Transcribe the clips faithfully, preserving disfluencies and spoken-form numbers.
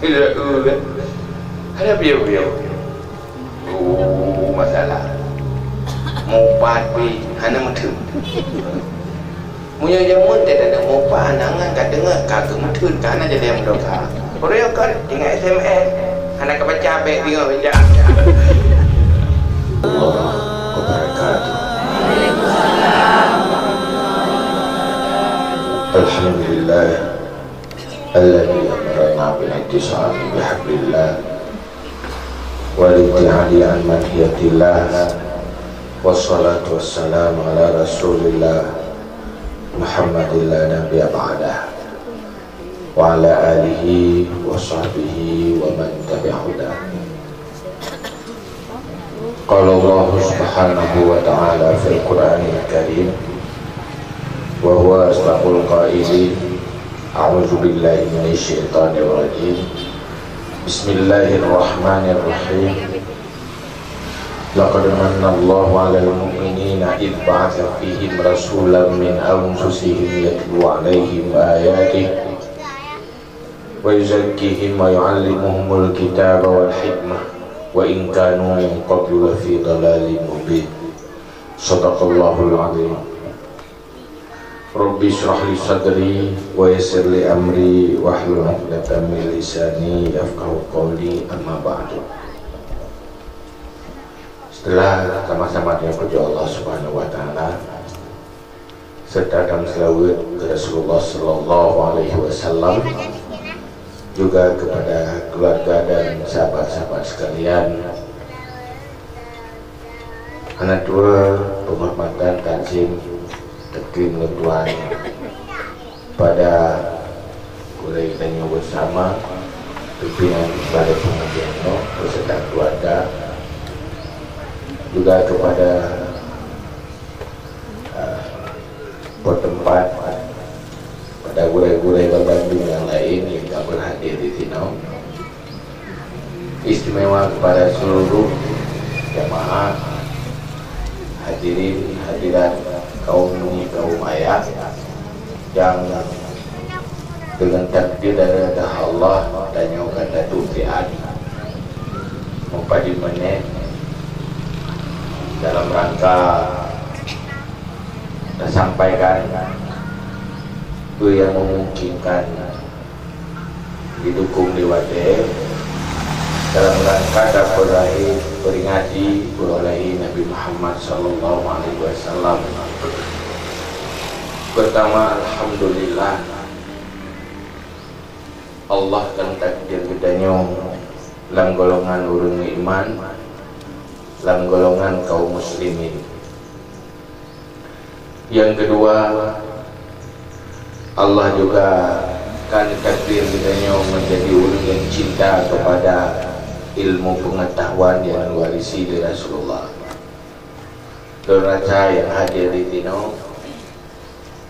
Iya, eh, kan? Hana piôh-piôh. Oh, masalah. Mupat pi, hana meuteun. Meunyoe jameun teuh, mupat hana ngon ka deungoe, ka geumeuteun, ka hana jadi meudosa. Peue nyang kon, tinggai S M S. Hana ka baca, bèk deungoe baca. Warahmatullahi wabarakatuh. Alhamdulillah. Alladzi amarana bil ittisami bihablillah wal ibtiadi an manhiyatillah. Wassalatu wassalamu ala Rasulillah Muhammadin la nabiyya ba'dah, wa ala alihi wa sahbihi wa man tabi'a hudah. Qala Allahu subhanahu wa ta'ala fil Qur'anil Karim, wa huwa asdaqul qailin, a'udzu billahi minasy syaithanir rajim. Bismillahirrahmanirrahim. Laqad manna Allahu 'alal mu'minina idz ba'atsa fihim rasulan min anfusihim yatlu 'alaihim ayatihi wa yuzakkihim wa yu'allimuhumul kitaba wal hikmah wa in kanu min qablu lafi dhalalin mubin. Shadaqallahul azim. Rabbi shrah li sadri wa yassir li amri wahlul 'uqdatam min lisani yafqahu qawli, amma ba'du. Setelah sama-sama puji Allah Subhanahu wa Ta'ala, serta dan selawat ke Rasulullah sallallahu alaihi wasallam, juga kepada keluarga dan sahabat-sahabat sekalian, hana tuwoe penghormatan takzim takrim lôn tuan pada gurèe tanyoe bersama, pimpinan Balai Pengajian nyoe beserta keluarga, juga kepada, eh, bertempat pada gurèe-gurèe Bandung nyang laén nyang ka berhadir di sinoe. Istimewa kepada seluruh jamaah, hadirin hadirat, kaum umi, kaum ayah, nyang deungon takdir dan ridha Allah, tanyoe ka taduek siat meupadum menit dalam rangka tasampaikan peue nyang memungkinkan didukung lé watèe dalam rangka tapeurahi, peringati uroe lahé Nabi Muhammad sallallahu alaihi wasallam. Pertama, alhamdulillah, Allah ka takdir geutanyoe lam golongan ureueng iman, lam golongan kaum muslimin. Nyang keudua, Allah juga ka takdir geutanyoe menjadi ureueng nyang cinta kepada ilmu pengetahuan nyang diwarisi lé Rasulullah. Lôn rasa nyang hadir di sinoe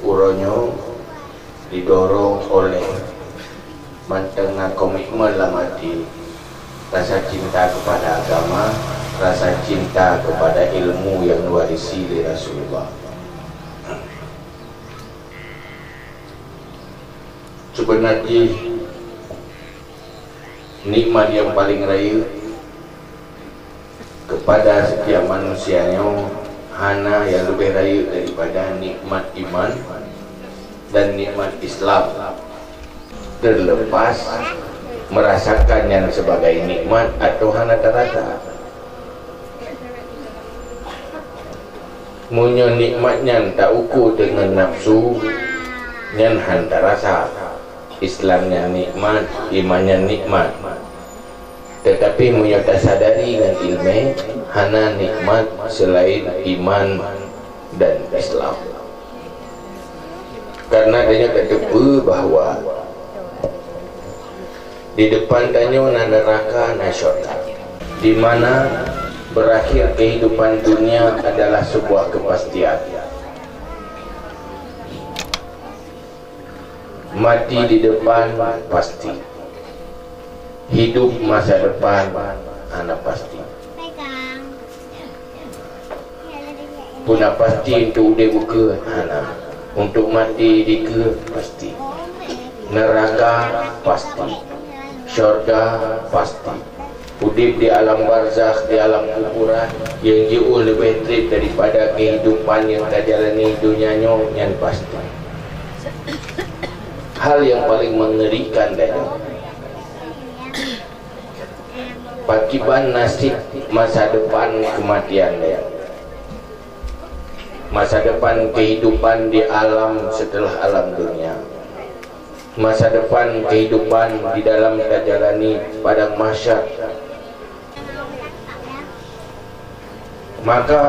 uroe nyoe didorong oleh mantong na komitmen lam até, rasa cinta kepada agama, rasa cinta kepada ilmu nyang diwarisi lé Rasulullah. Sebenarnya nikmat nyang paling rayeuk kepada setiap manusia nyoe hana nyang leubeh rayeuk daripada nikmat iman dan nikmat Islam, terlepas merasakan nyan sebagai nikmat atau hana tarasa. Meunyoe nikmat nyan ta-ukur deungon nafsu, nyan han tarasa. Islam nyan nikmat, iman nyan nikmat. Teutapi meunyoe tasadari ngon ileumèe, hana nikmat seulaén iman dan Islam. Karena tanyoe tateupeue bahwa di depan tanyoe na neuraka, na syurga, di mana berakhir kehidupan dunia adalah sebuah kepastian. Mati di depan pasti. Hidup masa depan hana pasti. Peue na pasti untuk udép ukeue? Hana. Untuk maté dikeue? Pasti. Neuraka? Pasti. Syurga pasti. Udeb di alam barzakh, di alam kuburan, nyang jiôh leubeh treb daripada kehidupan nyang tajalani donya nyoe, nyan pasti. Hal nyang paleng meungerikan tanyoe, pakiban naseb masa depan keumatian tanyoe, masa depan kehidupan di alam setelah alam donya. Masa depan kehidupan di dalam tajalani padang mahsyar. Maka,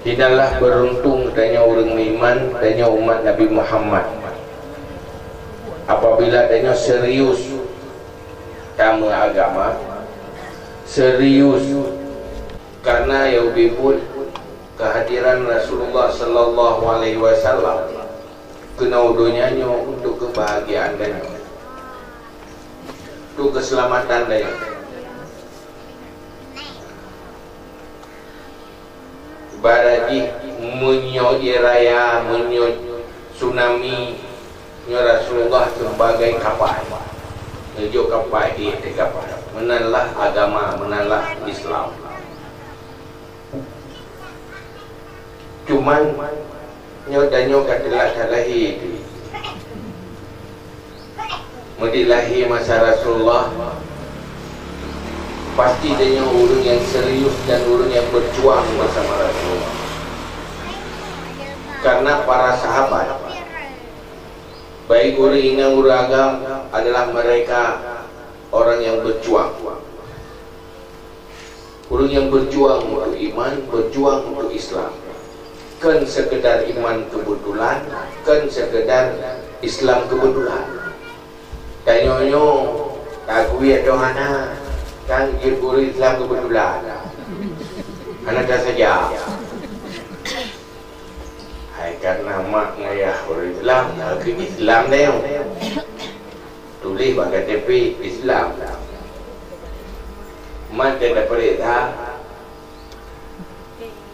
hinanlah beuruntung tanyoe ureuëng meuiman, tanyoe umat Nabi Muhammad, apabila tanyoe serius tameuagama, serius, karena nyang ubé buet kehadiran Rasulullah sallallahu alaihi wasallam keunoe donya nyoe untuk keubahgiaan tanyoe, untuk keuseulamatan tanyoe. Ibarat jih, meunyoe ie raya, meunyoe tsunami, nyoe Rasulullah sebagai kapai. Neujok kapai, ie teuh kapai. Meunanlah agama, meunanlah Islam. Cuman, nyoe tanyoe ka teulat that lahé teuh. Meudeh lahé masa Rasulullah, pasti tanyoe ureuëng nyang serius dan ureuëng nyang berjuang bersama Rasulullah. Karena para sahabat, baik ureuëng inong ureuëng agam, adalah mereka orang yang berjuang. Ureuëng nyang berjuang untuk iman, berjuang untuk Islam. Kon sekedar iman kebetulan, kon sekedar Islam kebetulan. Tanyoe nyoe, takui atau hana, kan jeuet ureuëng Islam kebetulan. Hana tasaja. Hai, karena mak ngayah ureuëng Islam, takui Islam tanyoe. Tuléh bak K T P Islam. Mat teuh tapeuriksa,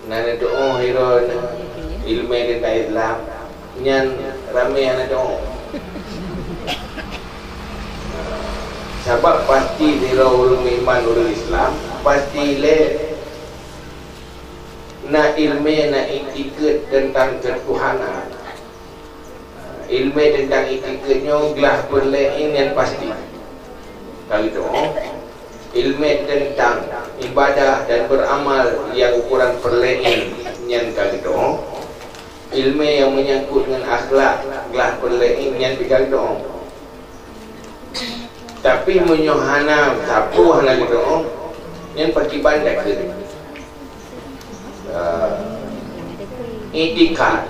na neutuoh sidroe ileumèe teuntang Islam, nyan ramé hana tuoh. Sabab pasti sidroe ureuëng meuiman ureuëng Islam, pasti lé na ileumèe, na iktikeuet teuntang keutuhanan. Ileumèe teuntang iktikeuet nyoe glah peureulèe nyan pasti. Ka geutanyoe, ileumèe teuntang ibadah dan beuramal nyang ukoran peureulèe nyan ka geutanyoe. Ileumèe nyang meunyangkot ngon akhlak glah peureulèe nyan pih ka geutanyoe. Tapi meunyoe hana sapeue hana geutanyoe, nyan pakiban takheun. Ah, itikad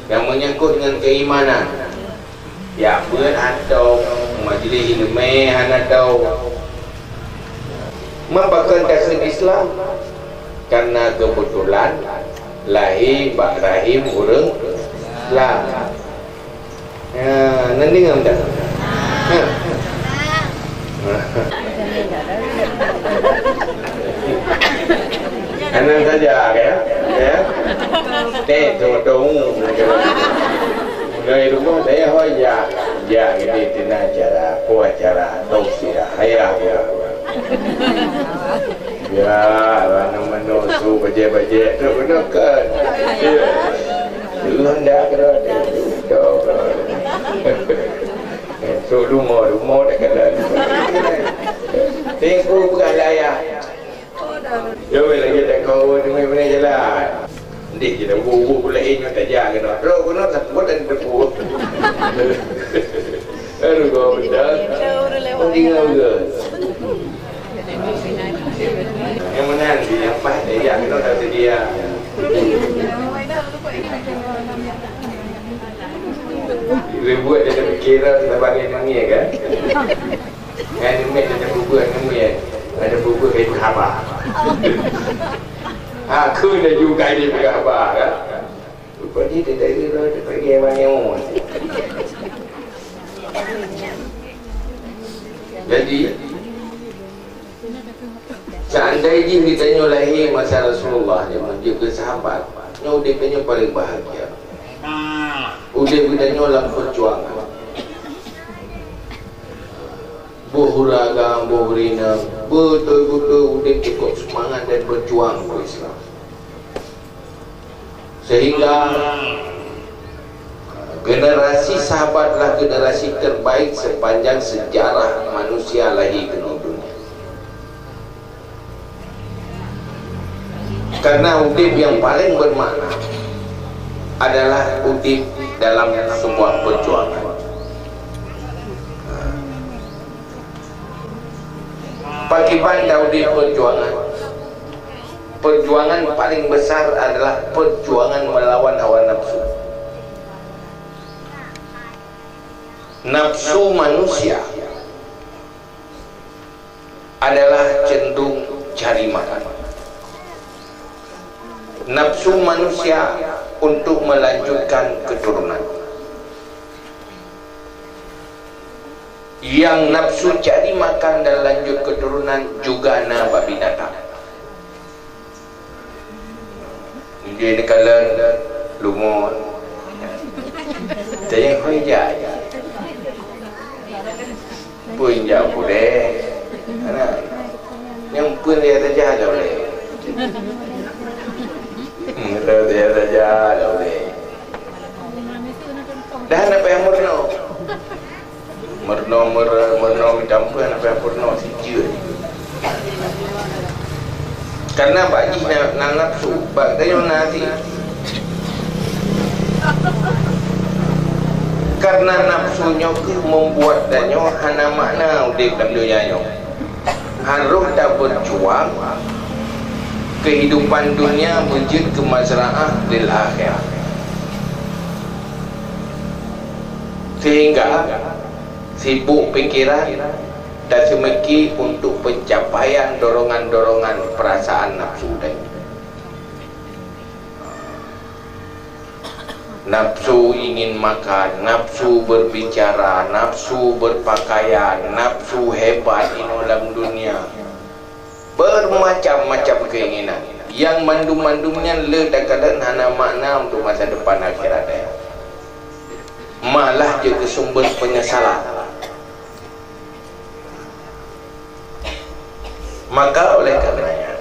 nyang meunyangkot ngon keuimanan. Ya, beuet atau majlis ileumèe hana tau. Meubakon taseuet Islam, karena kebetulan lahé bak rahim ureuëng Islam. Ya, nan deungoe dak? Ha. Anan saja, ya. Ya. Teh totong. Mulai rumah saya ho ya. Ya, ini tina acara, apa acara? Tausiah, ya, ya. Ya, mano-mano su bajèe-bajèe tu kena kan. Ya. Tuhan dah kena tu. So, rumoh, rumoh dah kena. Tempo bukan layak. Yo, lagi tak kau ni mana jalan. Ndik kita bubu pula ini tak jaga nak. Terus kena tak buat dan tepu. Aduh, kau betul. Tinggal ke? Yang mana nanti yang pas dia yang kena tak sedia. Ribut dia tak kira sebagai mangil kan? Ngan neumeh ada bubur, neumeh ada bubur kayu haba. Aku dah juga dia pegang haba kan? Rupanya dia tak kira dia pergi mangil. Jadi, seandai jih geutanyoe lahé masa Rasulullah nyoe, menjadi sahabat, nyoe udeb tanyoe paling bahagia. Udeb geutanyoe lam perjuangan. Boh ureueng agam, boh ureueng inong, beutôi-beutôi udeb cukôp seumangat dan beujuang keu Islam. Sehingga generasi sahabat adalah generasi terbaik sepanjang sejarah manusia lahé keunoe dunia. Karena udeb nyang paleng bermakna adalah udeb dalam sebuah perjuangan. Pakiban dan udeb perjuangan. Perjuangan paling besar adalah perjuangan melawan hawa nafsu. Nafsu manusia adalah cenderung cari makan. Nafsu manusia untuk melanjutkan keturunan. Yang nafsu cari makan dan lanjut keturunan juga na bak binatang. Jadi, neukalon lumon. Tanya kau ija. Pun ija puleh. Anak. Nyang pun dia saja ada boleh. Hmm, dia saja ada boleh. Dah ada payah murno. Meurunoe, meurunoe, meurunoe meucampur, hana payah peurunoe, sijeuet. Karena bak jih na, na nafsu, bak tanyoe na hati. Karena nafsu nyoe keuh membuat tanyoe hana makna udeb lam donya nyoe. Harôh tabeujuang kehidupan dunia beujeuet keu mazraah lil akhirah. Sehingga sibuk pikiran dan seumiki untuk pencapaian dorongan-dorongan perasaan nafsu tadi. Nafsu ingin makan, nafsu berbicara, nafsu berpakaian, nafsu hebat inoe lam dunia. Bermacam-macam keinginan. Yang mandum-mandum nyan le takalon hana makna untuk masa depan akhirat, eh. Malah jeuet keu sumber penyesalan. Maka oleh karenanya,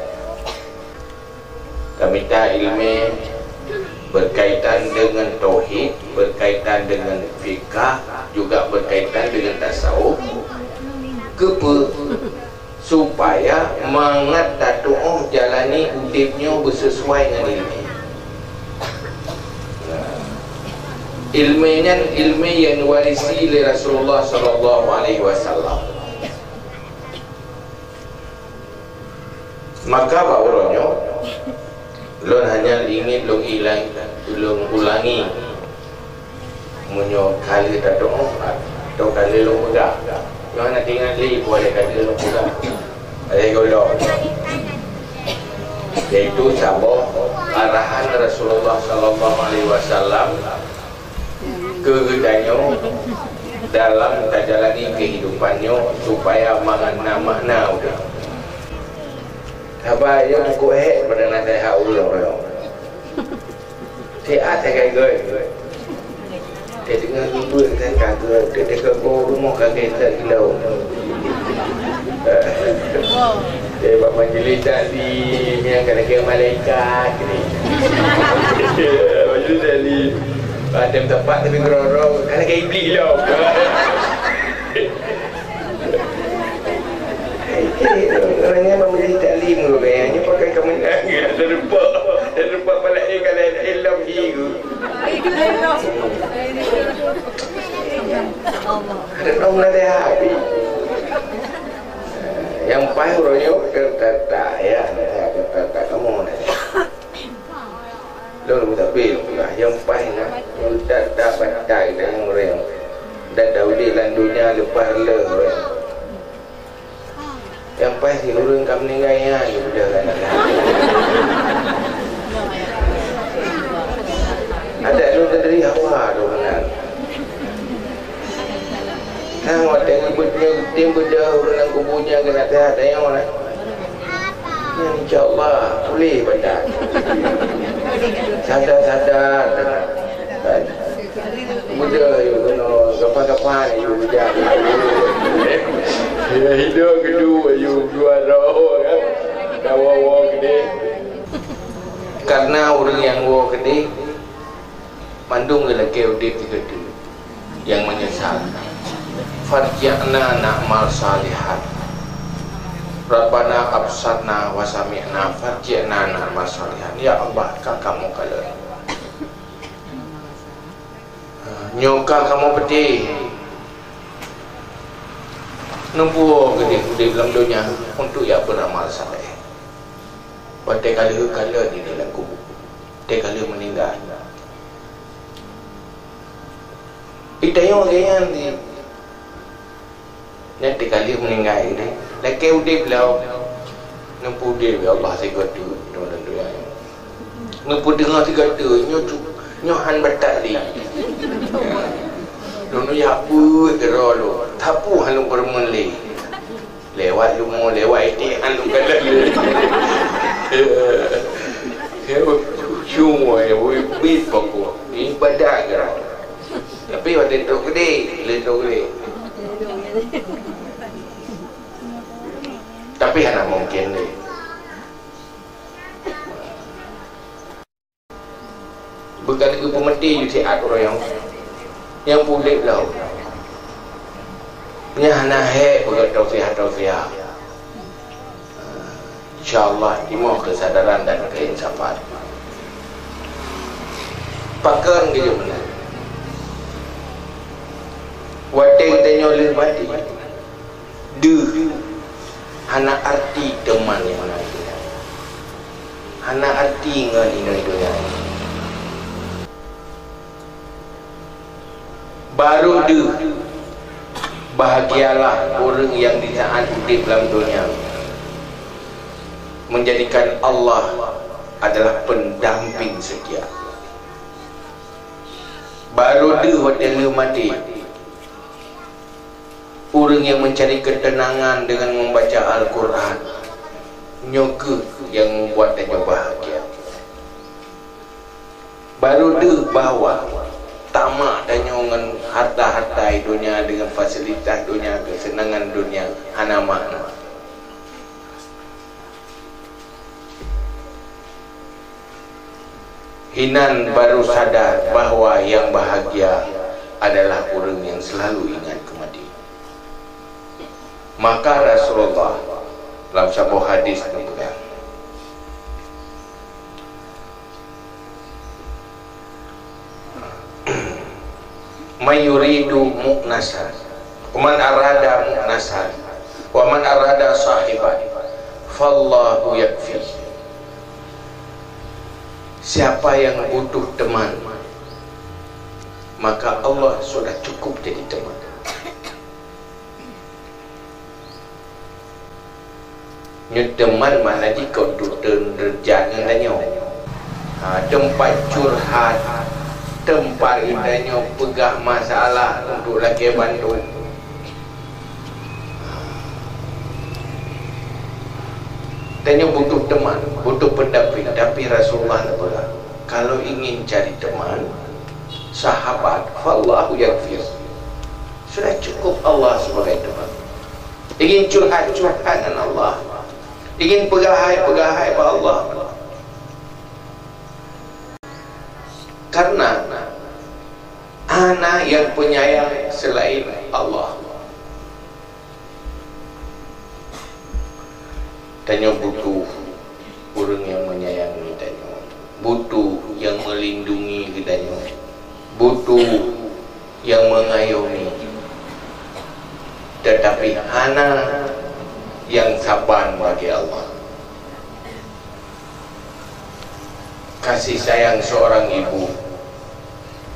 tamita ilmu berkaitan dengan tauhid, berkaitan dengan fikah, juga berkaitan dengan tasawuf. Keupeue? Supaya mangat tatuoh jalani udeb nyoe beusesuai ngon ilmu. Nah, ilmu nyan ilmu nyang diwarisi lé Rasulullah sallallahu alaihi wasallam. Maka bak uroe nyoe, lôn hanya ingat lôn ilang, lôn ulangi. Meunyoe ka lheueh tatuoh, atau ka lheueh lôn peugah, nyoe hana teuingat lé peue lé ka lheueh lôn peugah. Lagèe gohlom. Yaitu saboh arahan Rasulullah sallallahu alaihi wasallam keu geutanyoe dalam tajalani keuhidupan nyoe supaya mangat na makna udeb. Haba nyoe cukup hék pada naseuhat ulôn nyoe. Siat sagai göt. Dia dengar gubuk kan kagak, dia dengar bau rumah kagak tak gila. Dia bak majlis taklim yang kena kira malaikat ni. Majlis taklim. Ada tempat tapi gerorong, kan lagi iblis lah. Hai, eh, orang yang membeli taklim tu, eh, hanya pakai kemenangan. Ada rupa, ada rupa pala, eh, kalau ada ilmu ni tu. Ada dong ada habis. Yang paling royok tertata, ya, tertata kamu ni. Lôn meutabé lôn peugah, nyang paih na, nyang that-that batai dan nyang ureueng. Dan Daudi lam donya leupah lé ureueng. Nyang paih si ureueng ka meuninggai nyan, geupeugah keu aneuk lôn. Adak lôn teudeuri hawa lôn meunan. Nang watèe geubeuet nyoe geutem beudôh ureueng lam kubu nyan keunan teuhat tanyoe na. Nyan insya Allah puléh badan. Sadar-sadar. Beudôh yue keunoe gapa-gapa yue bujang. Hidup keudua, aju dua roh, kan? Dah woe-woe keudeh. Karena ureuëng nyang woe keudeh, mandum geulakée udeb sigoe teuk nyang meunyeusal. Farji'na na'mal salihan. Rabbana absarna wa sami'na, farji'na na'mal salihan. Ya Allah, ka kamoe kalon. Nyoe ka kamoe peudeh. Neupue keudeh udeb lam donya untuk jak beramal saleh. Watée ka lheueh kalon di dalam kubu, watée ka lheueh meuninggai. Di tanyoe lagée nyan di Nyan teuka lheueh meuninggai tadi, lakée udeb lom. Neupeu udeb, ya Allah, sigoe teuk dalam donya nyoe. Neupeu deungoe sigoe teuk, nyoe cu-, nyoe han batat lé. Lôn jak beuet keudroe lôn, sapeue han lôn peureumeun lé. Lewat leumo, lewat iték han lôn kalon lé. Cuma ya, wih, bit pokok. Ibadat keudroe. Tapi watée trok keudeh, lé trok keudeh. Tapi hana mungken lé. Bukan geupeumeute ju siat uroe nyoe. Nyang puléh lom. Nyan hana hék beugöt tausiah-tausiah. Insya Allah, timoh keusadaran dan keuinsafan. Pakon geujok meunan? Watée geutanyoe lheueh maté, deuh hana arti teuma nyang na di donya. Hana arti ngon inong donya. Barô deuh, bahagialah ureuëng nyang di saat udeb lam donya menjadikan Allah adalah pendamping setia. Barô deuh watée lheueh maté, ureuëng nyang mencari ketenangan dengan membaca Al-Quran, nyoe kheueh nyang membuat tanyoe bahagia. Barô deuh bahwa tamak tanyoe ngon harta-harta donya, dengan fasilitas donya, kesenangan donya hana makna. Hinan barô sadar bahwa nyang bahagia adalah ureuëng nyang seulalu ingat keu maté. Maka Rasulullah lam saboh hadis geupeugah, "Man yuridu mu'nasan, man arada mu'nasan, wa man arada sahiban, fallahu yakfi." Siapa yang butuh teman, maka Allah sudah cukup jadi teman. Nyoe teman makna jih keu untuk deurajat ngon tanyoe. Ha, teumpat curhat, teumpat geutanyoe peugah masalah untuk lakée bantu. Tanyoe butuh teman, butuh pendamping, tapi Rasulullah neupeugah, kalau ingin cari teman, sahabat, fallahu yakfi. Sudah cukup Allah sebagai teman. Ingin curhat, curhat ngon Allah. Ingin peugah hai, peugah hai bak Allah. Karena hana nyang penyayang selain Allah. Tanyoe butuh ureuëng nyang menyayangi tanyoe, butuh nyang melindungi geutanyoe, butuh nyang mengayomi, tetapi hana nyang saban bagi Allah. Kasih sayang seorang ibu,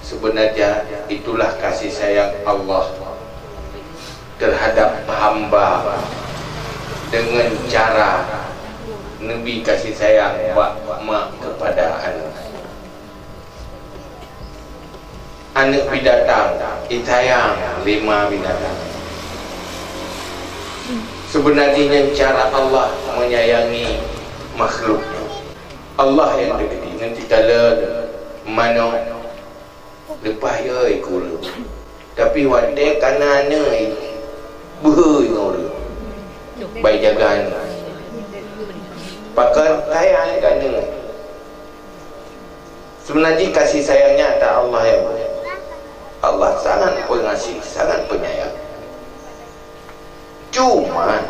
sebenarnya itulah kasih sayang Allah terhadap hamba dengan cara neubi kasih sayang bak mak kepada anak. Aneuk binatang, jisayang lé ma binatang. Sebenarnya nyan cara Allah menyayangi makhluknya. Allah nyang teukeudi ngon titala manok leupah yö keu ureueng. Tapi watèe kana aneuk, beuhe ngon ureueng. Baik jaga aneuk. Pakon kaya aneuk-aneuk. Sebenarnya kasih sayangnya ada Allah ya. Allah sangat pengasih, sangat penyayang. Cuma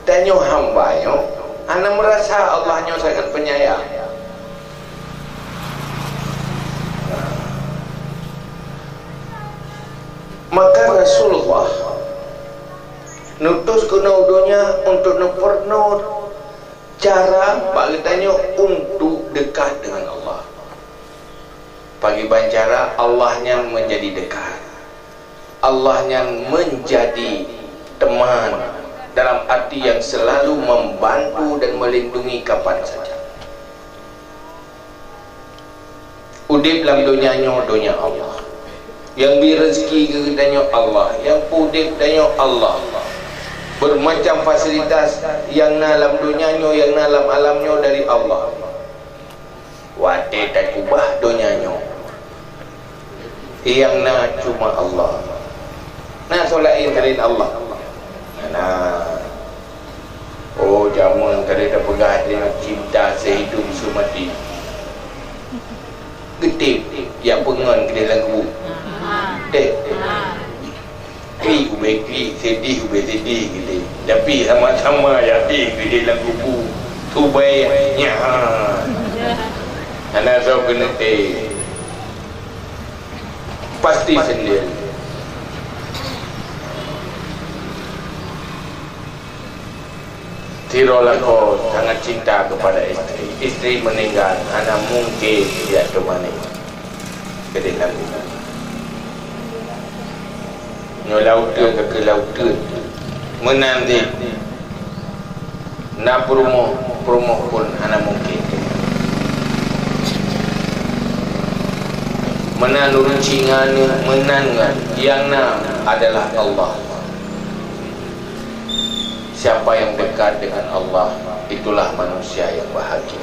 tanyoe hamba nyoe hana merasa Allah nyoe sangat penyayang. Maka Rasulullah nutus keunoe donya untuk neupeurunoe cara bak geutanyoe untuk dekat dengan Allah. Pakriban cara Allah nyan menjadi dekat. Allah nyan menjadi teman dalam arti yang selalu membantu dan melindungi kapan saja. Udeb lam donya nyoe donya Allah. Yang bri rezeki keu geutanyoe Allah, yang peudeb tanyoe Allah. Bermacam fasilitas yang na lam donya nyoe, yang na lam alam nyoe dari Allah. Watée takeubah donya nyoe, nyang na cuma Allah. Na soe laén selain Allah? Na. Oh, jameun ka lheueh tapeugah cinta sehidup seumati. Geutem, ya peungon keudeh lam kubu. Teh. Klik ubé klik, sedih ubé sedih gitu. Tapi sama-sama yatim gitu lam kubu. Tubai nyan. Hana soe keuneuk teh. Pasti sendiri. Sidroe lakoe sangat cinta kepada istri. Istri meninggal, hana mungkin dia temani. Jadi Nabi. Nyoe lauteun ka keu lauteun. Meunan cit. Na peurumoh, peurumoh pun hana mungkin. Meunan ureueng Cina ni, meunan ngon nyang na adalah Allah. Siapa yang dekat dengan Allah, itulah manusia yang bahagia.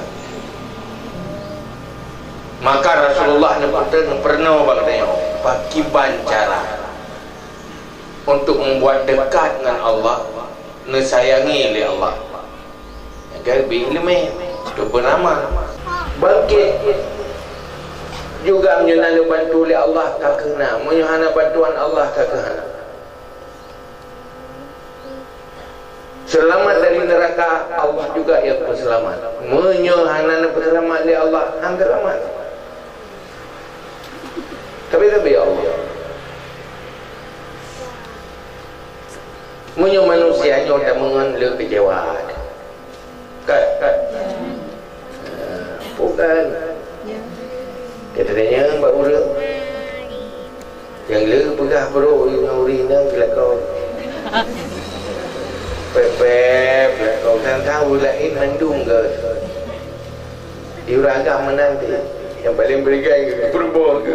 Maka Rasulullah neupeurunoe bak geutanyoe pakriban cara untuk membuat dekat dengan Allah, neusayangi lé Allah. Agar bri ileumé, teupeurama, bangkét. Juga meunyoe na neubantu lé Allah, ka keuh na. Meunyoe hana bantuan Allah, ka keuh hana. Seulamat dari neuraka, Allah juga nyang peuseulamat. Meunyoe hana neupeuseulamat lé Allah, hana seulamat. Tapi, tapi ya Allah. Meunyoe manusia nyoe tameungon le keucewa. Kan? Kan? Bukan. Kita tanya bak ureueng. Nyang le peugah brok ngon ureueng inong geulakon. Pep-pep geulakon. Kan tahu laén mandum ke. Di ureueng agam meunan teuh. Nyang paleng beureugai ke, peuruboh ke.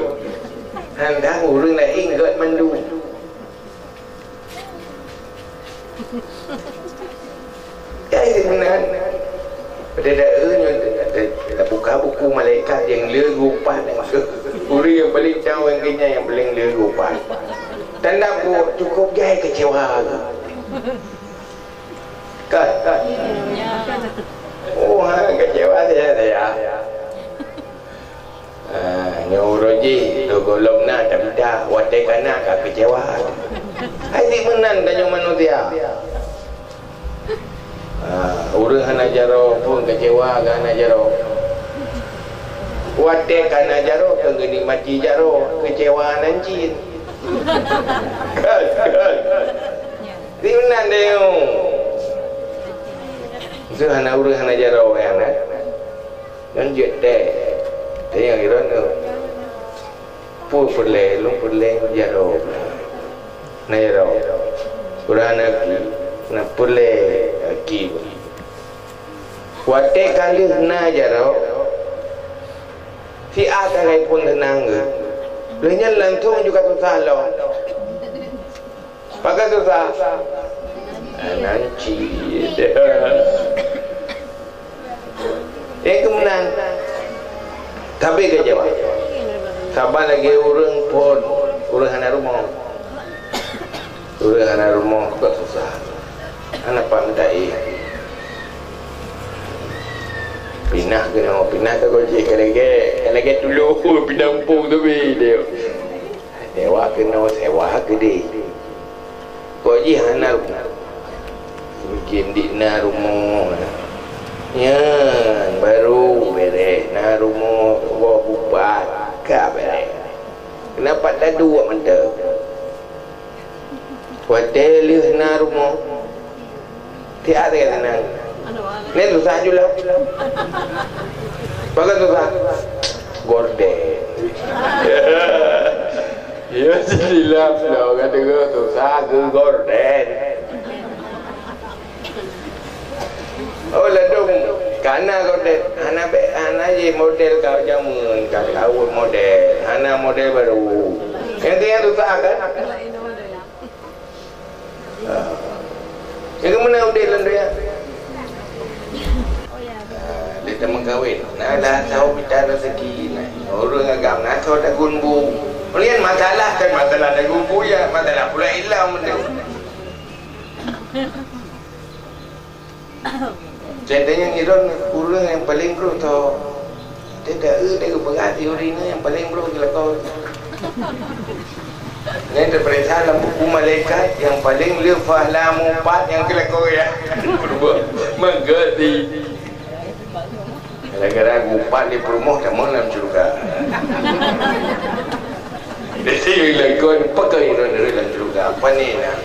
Han tahu ureueng laén gét mandum. Ya, itu meunan. Pada dak nyoe, tabuka buku malaikat nyang le geupat. Ureueng nyang paleng cawang keu nyan nyang paleng le geupat. Tanda buet cukup jai keucewa. Kan? Kan? Oh, ha, keucewa saya, saya. Ah, nyoe uroe jih, lôn gohlom na, tapi dak, watée ka na ka keucewa. Hai di meunan tanyoe manusia. Ah, ureueng hana jaroe pun keucewa ka hana jaroe. Watée ka na jaroe, ka geunikmati jaroe, keucewa nan cit. Kan, kan. Di meunan tanyoe. Itu hana ureueng hana jaroe nyan, eh. Nyan jeuet teh. Teh nyang iron tu. Peue peureulée, lôn peureulée jaroe. Na jaroe. Ureueng na ki, na peureulée ki. Watée ka lheueh na jaroe, si A ka lheueh phon teunang geuh. Lheueh nyan langsong juga susah lom. Pakon susah? Nan cit. Eh, keumeunang. Tapi keucewa. Saban lagée ureueng phon, ureueng hana rumoh. Ureueng hana rumoh kok susah. Hana pat meudaéh. Na ka gojek ka lagèe, ka lagèe tulo pinang pung tu bi dia. Sewa keunoe, sewa keudeh. Kok jih hana rumoh. Mungkin dik na rumoh. Nyan baru bereh na rumoh, boh bupat ka bereh. Kenapa tak dua mata? Watèe lheueh na rumoh, siat lagèe nyan. Nyan susah jula. Pakon susah? Gorden. Ya, silap lah orang dengar susah ke gorden. Oh, ladôm kana gorden, hana bèk, hana jih model ka jameun, ka kawöm model, hana model baru. Nyang tu nyang susah kan? Ah. Nyang meunan udép lam donya. Ah, dia dah mengkawin. Nah, lah tahu minta rezeki. Nah, ureueng agam, nah, tahu dah gunbu. Kemudian masalah kan masalah dah gunbu ya, masalah pula ilang benda. Jadi nyang idon ureueng nyang paling brôk tho. Tidak, eh, dia peugah teori ni nyang paling brôk di lakoe. Nyang teupeuriksa lam buku malaikat nyang paling le fahla mupat nyang keu lakoe ya. Berubah. Mangga di Gara-gara geupat lé peurumoh tamong lam syeuruga. Jadi lakoe pakon droe-droe lam syeuruga. Pane na?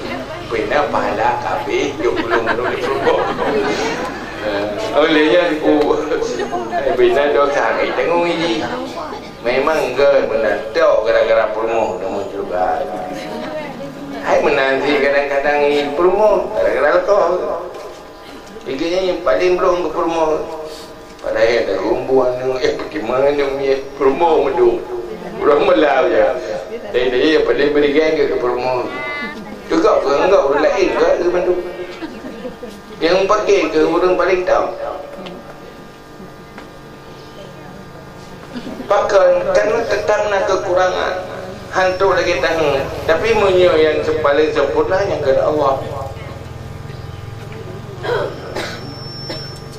Pena pahala kabeh jok puluh menit lé peurumoh. Oh, lé nyan ku. Bina dosa, eh, tanggung iji. Memang ke beuna tok gara-gara peurumoh tamong syeuruga. Hai meunan si kadang-kadang i peurumoh gara-gara lakoe. Tiga nyan nyang paling brôk keu peurumoh. Padahai ada gumbu aneuk, eh, bagaimana ni, peurumoh mandum. Ureueng malam je. Tapi tadi yang paling berikan ke, ke peurumoh. Juga peurangga ureueng laén ke, ke mandum. Nyang pakai ke ureueng paling tam. Pakon, karena tetap na kekurangan. Hantu lagi tahu. Tapi meunyoe yang paling sempurna yang kena Allah.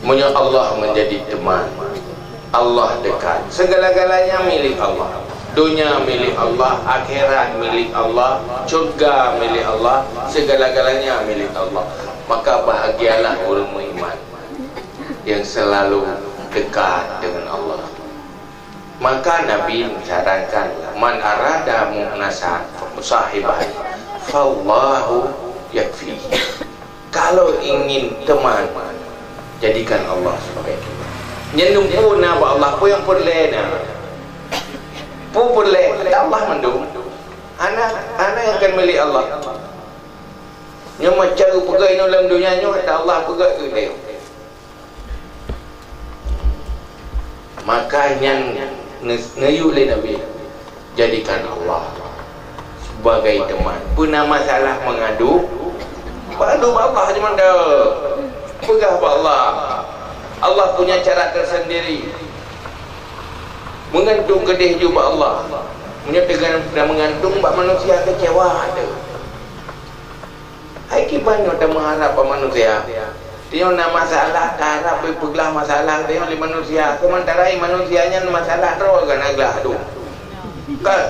Meunyoe Allah menjadi teman, Allah dekat. Segala-galanya milik Allah. Dunia milik Allah, akhirat milik Allah, syurga milik Allah, segala-galanya milik Allah. Maka bahagialah ureueng meuiman yang selalu dekat dengan Allah. Maka Nabi menyarankan, "Man arada mu'nasan sahiban, fallahu yakfi." Kalau ingin teman, jadikan Allah sebagai teman. Nyan lumpu na bak Allah, peue nyang peureulèe na? Peue peureulèe? Allah mandum. Hana, hana nyang kon milik Allah. Nyoe macam peugah inoe lam donya nyoe, Allah peugah keu lé. Maka nyan ne-, neuyue lé Nabi, jadikan Allah sebagai teman. Peue na masalah mengadu, mengadu bak Allah je mantong. Peugah bak Allah. Allah punya cara tersendiri. Meugantung keudeh ju bak Allah. Meunyoe teuga-, meugantung bak manusia, kecewa teuh. Hai kiban nyoe tameuharab bak manusia. Tanyoe na masalah, taharab beupeuglah masalah tanyoe lé manusia. Seumantara manusia nyan masalah droe ka na glah tu. Kan?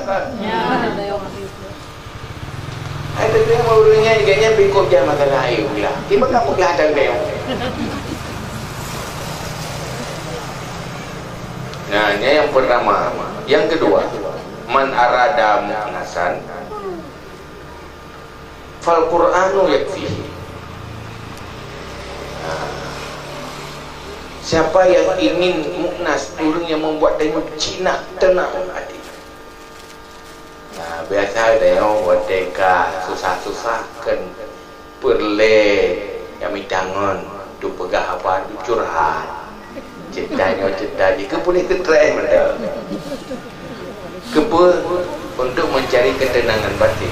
Hai teuntèe ureueng nyan, gobnyan pih kôp jak masalah ayeueng glah. Kiban ka peuglah dan tanyoe. Nah, nyan nyang pertama. Yang kedua, man arada mu'nasan, fal Qur'anu yakfihi. Nah, siapa yang ingin mu'nas, ureueng nyang membuat tanyoe jinak, tenang hati. Nah, biasa tanyoe watèe ka susah-susah kan peureulèe nyang mita ngon, tu peugah apa, tu curhat. Cerita nyoe cerita jih, keu puléh stres mantong. Keupeue? Untuk mencari ketenangan batin.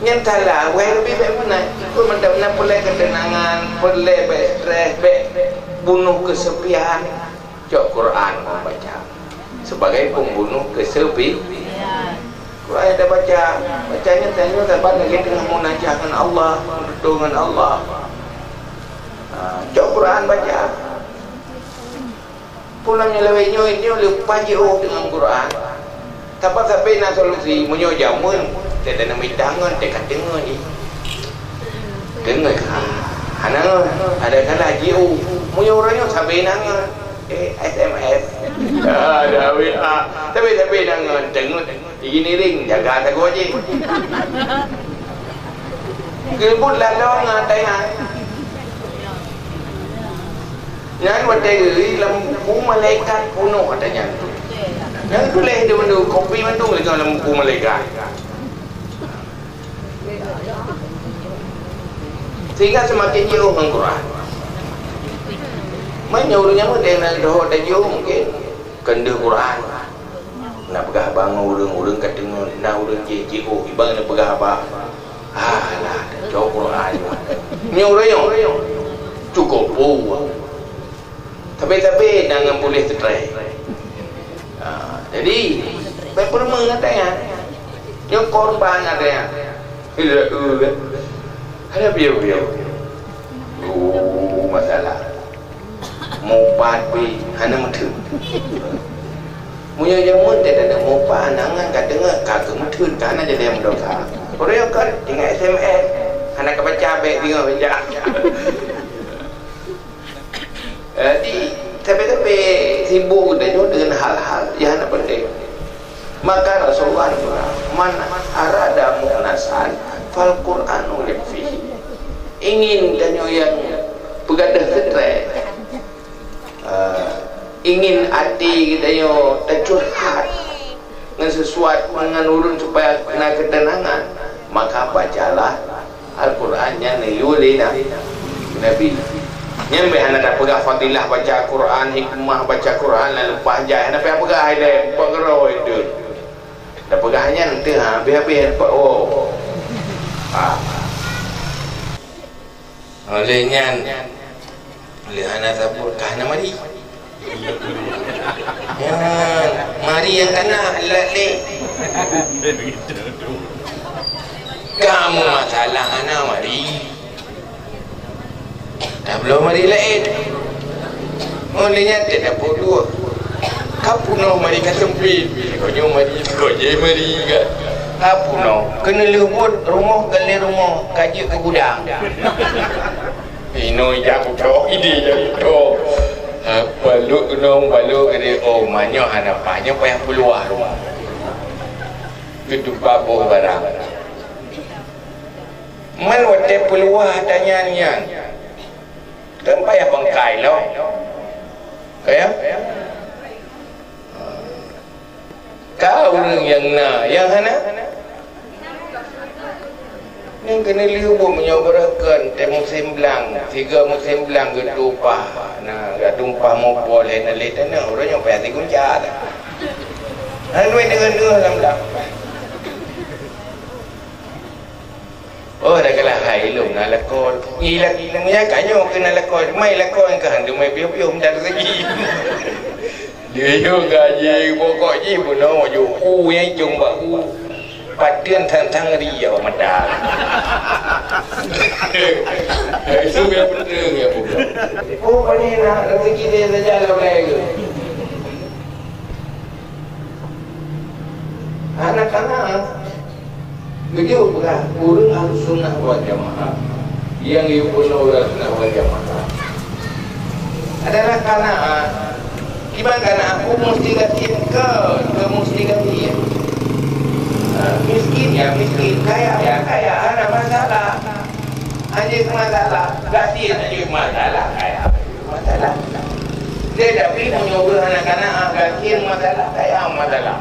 Nyan salah, weh leubeh bèk meunan. Keu mantong na peureulèe ketenangan, peureulèe bèk stres, bèk bunoh kesepian. Cok Quran baca. Sebagai pembunuh kesepi. Quran yang baca, bacanya tanya saban lagi tengah munajat dengan Allah, berdoa dengan Allah. Ha, cok Quran baca. Pulang nyoe lewat nyoe, nyoe leupah jiôh deungon Quran. Tapi sabe na solusi, meunyoe jameun, teuh tanyoe mita ngon, teuh ka teungoh jih. Teungoh ka. Hana ngon, ada kala jiôh. Meunyoe uroe nyoe sabe na ngon, eh, S M S. Ada W A. Sabe-sabe na ngon, teungoh. Iji ngiring, jaga sagoe jih. Geubeuet lalong ngon tanyan. Nyan watèe geuri lam buku malaikat peunoh ata nyan. Nyan tuléh di mandum, kopi mandum lagèe lam buku malaikat. Sehingga seumaken jiôh ngon Quran. Meunyoe ureueng nyang meudeh na dohot tajôh mungken keu deuh Quran. Na peugah haba ngon ureueng, ureueng ka teungoh, na ureueng jih jiôh, iban na peugah haba. Alah, tacok Quran nyoe. Nyoe ureueng nyoe. Cukôp puih. Tapi-tapi na ngon puléh teutrei. Ha, jadi, bèk peurumeuen ata nyan. Nyoe korban ata nyan. Hila, eh, kan? Ada piôh-piôh. Oh, masalah. Mupat pih hana meuteun. Meunyoe jameun teuh na mupat, aneuëk ka deungoe ka geumeuteun, ka hana jadi meudosa. Ureueng nyoe kon ingat S M S, hana ka baca, bèk deungoe baca. Jadi, sabe-sabe sibuk geutanyoe deungon hal-hal nyang hana penting. Maka Rasulullah geupeugah, "Man arada mu'nasan, fal Qur'anu yakfihi." Ingin tanyoe nyang peugadôh seutrès, eh, ingin até geutanyoe tacurhat ngon sisuatu, ngon ureueng supaya na keuteunangan, maka bacalah Al-Quran nyang neuyue lé na-, Nabi. Nyan bèk hana tapeugah fadilah baca Quran, hikmah baca Quran, lam leupah jai. Hana payah peugah ilèe, empat keurôi tu. Tapeugah nyan teuh, ha, habéh-habéh empat woe. Ha. Oleh nyan, lé hana saboh ka hana mari. Nyan, mari nyang kana lat lé. Kamu masalah hana mari. Tabloe mari laén. Oleh nyan teudapat dua. Ka punoh mari ka sempit. Konyo mari, konyo mari ka. Ka punoh. Keuneulheueh buet rumoh galeh rumoh, ka jeuet keu gudang. Inoe jak kutok, idéh jak kutok. Ha, balok gunong, balok gede. Oh, manyoe hana pah, nyoe payah peuluah rumoh. Keutupa boh barang. Man watèe peuluah tanyan nyan. Kan payah bangkai lom. Kaya? Ka ureueng nyang na, nyang hana? Nyang keuneulheueh buet meunyoe beureukan teuh musém blang, sigoe musém blang geutumpah, na geutumpah mupol lé na lé teuneuk, ureueng nyoe payah sigunca that. Hana deungoe-deungoe lam blang. Oh, dah kalah hai lôn na lakoe. Ila, ila meunyo ka nyoe keu na lakoe, mai lakoe keu han teumai piôh-piôh meudat rezeki. Dia juga ji pokok ji bunoe ju u nyang cung bak u. Pateuen thang-thang ri awak mata. Itu yang penting ya bukan. Oh, pani na rezeki dia saja lah boleh ke? Anak-anak Geujok peugah ureueng Ahlussunnah wal Jamaah nyang geupeurunoe ureueng Ahlussunnah wal Jamaah adalah qanaah. Kiban qanaah, peue musti gasien, keu, keu musti gasien. Ha, miskin ya miskin, kaya ya kaya, hana masalah. Hana masalah, gasien hana masalah, kaya masalah. Tetapi meunyoe ureueng hana qanaah, gasien masalah, kaya masalah.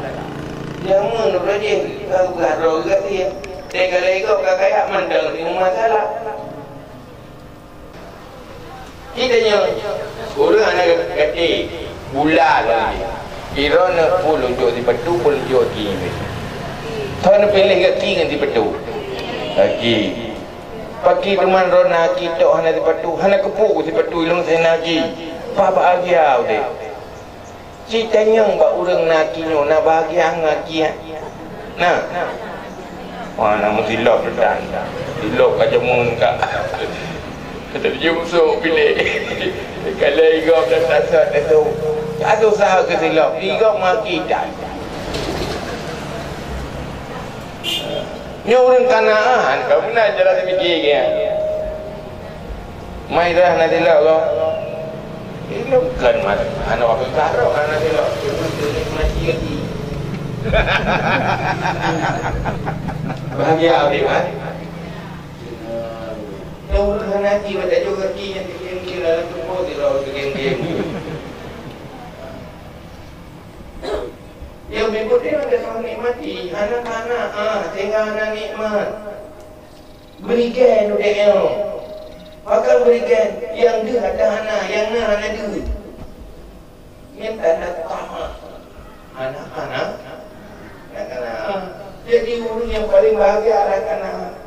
Jameun uroe jih ka geuhadroe geuh gasien. Teuka lé gob ka kaya mantong limong masalah. Kita nyoe ureueng hana gaki, bula lom jih. Droeneuh peue lôn jok sipatu, peue lôn jok gaki. Soe neupiléh gaki ngon sipatu? Gaki. Pakri teuma droeneuh gaki tok hana sipatu, hana keupeue sipatu ilong sena gaki. Bah bahagia udép. Ci tanyong bak ureueng na gaki nyoe, na bahagia ngon gaki nyan? Na? Wah, na meusilop dan. Silop ka jameun ka. Teujumsuk bilék. Kalau igop dan tasat itu, tak susah keu silop. Igop maki dan. Nyoe ureueng Kanaan, kamu na jalan mikir ke? Mai dah na silop ko. Ilok kan mat, anak waktu taruh anak silop. Mati lagi. Bahagia habis, kan? Nyang ureueng hana ji bak tajoh gaki nyang teugieng-gieng lam tuboh sidroe teugieng-gieng. Nyang meubuet nyan hana teunikmati, hana kana, ah, sehingga hana nikmat. Beurigen udeb nyoe. Pakon beurigen? Nyang deuh ata hana, nyang na hana deuh. Nyan tanda tamak. Anak-anak, anak-anak. Jadi ureueng nyang paleng bahagia anak-anak.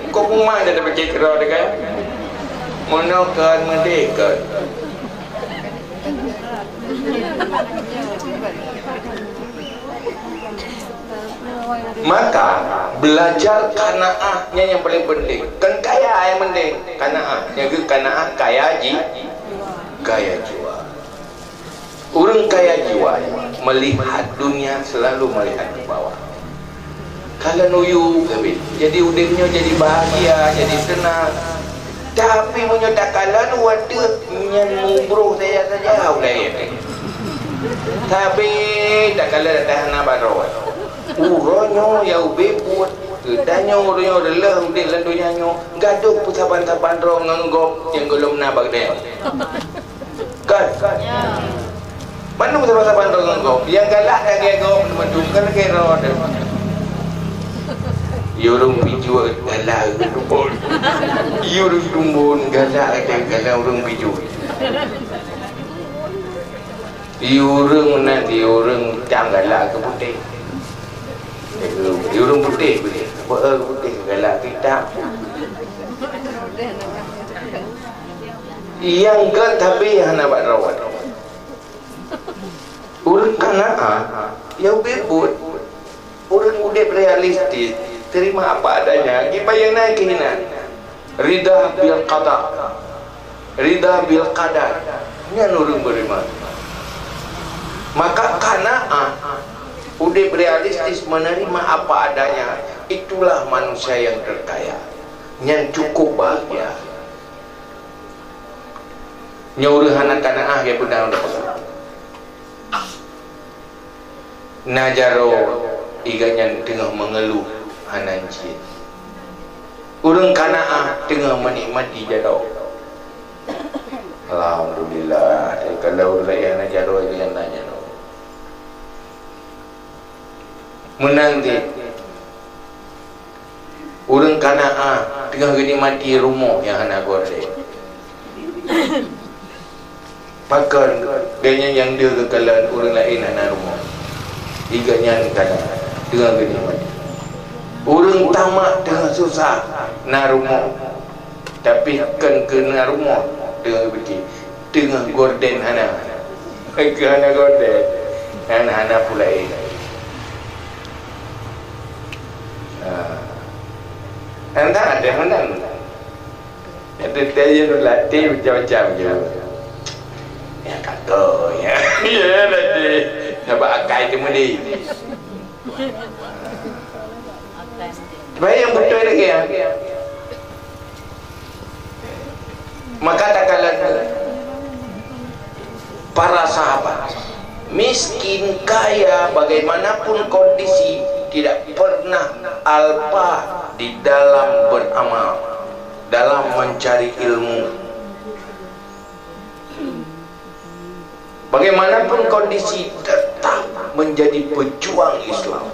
Kok umai dah dapet keudroe dekat? Mono kan merdeka. Maka belajar kanaah nyan nyang paling penting. Kan kaya nyang penting, kanaah. Nyang keu kanaah kaya ji, kaya jiwa. Ureueng kaya jiwa melihat dunia selalu melihat ke bawah. Kalon uyu, jadi udeb nyoe jadi bahagia, jadi tenang. Tapi meunyoe takalon watèe nyan mubroh saja-saja ulèe. Tapi takalon ata hana baroe. Uroe nyoe ya ubé buet. Geutanyoe uroe nyoe reuloh udeb lam donya nyoe, gadôh peusaban-saban droe ngon gob nyang gohlom na bak geutanyoe. Kan? Bandum saban-saban droe ngon gob. Nyang galak lagèe gob, bandum kan lagèe droe. Yurung pijuet galak tumbon. Yurung tumbon galak, galak ureueng pijuet. Yurung meunan, yurung cang galak keu putéh. Yurung putéh, putéh. Beuhe putéh galak kitab. Nyang gèt tapi hana bak droe. Ureueng Kanaan, ya ubé buet. Ureueng udeb realistis, terima apa adanya, geubayang na keuh inan. Ridha bil qada, ridha bil qadar, nyan ureueng beriman. Maka Kanaan, udeb realistis, menerima apa adanya, itulah manusia yang terkaya. Nyan cukup bahagia. Nyoe ureueng hana Kanaan, ya beuna. Na jaroe, iga nyan teungoh meungeuluh hana cit. Ureueng Kanaan teungoh meunikmati jaroe. Alhamdulillah, kalau ureueng laén hana jaroe, iga nyan na jaroe. Meunan cit. Ureueng Kanaan teungoh geunikmati rumoh nyang hana gorden. Pakon, gobnyan nyang deuh geukalon ureueng laén hana rumoh. Iga nyan Kanaan teungoh geunikmati. Ureueng tamak teungoh susah na rumoh, tapi kon keu na rumoh teungoh geupike. Teungoh gorden hana. Keu hana gorden. Hana, hana pula, eh. Ha. Hana ada, hana. Ada tayang latih macam-macam je. Ya, kata, ya. Ya, latih. Sabab akai tu mudi. Baik, nyang beutôi lagèe nyan. Maka takalon para sahabat, miskin, kaya, bagaimanapun kondisi, tidak pernah alpa di dalam beramal, dalam mencari ilmu. Bagaimanapun kondisi, tetap menjadi pejuang Islam.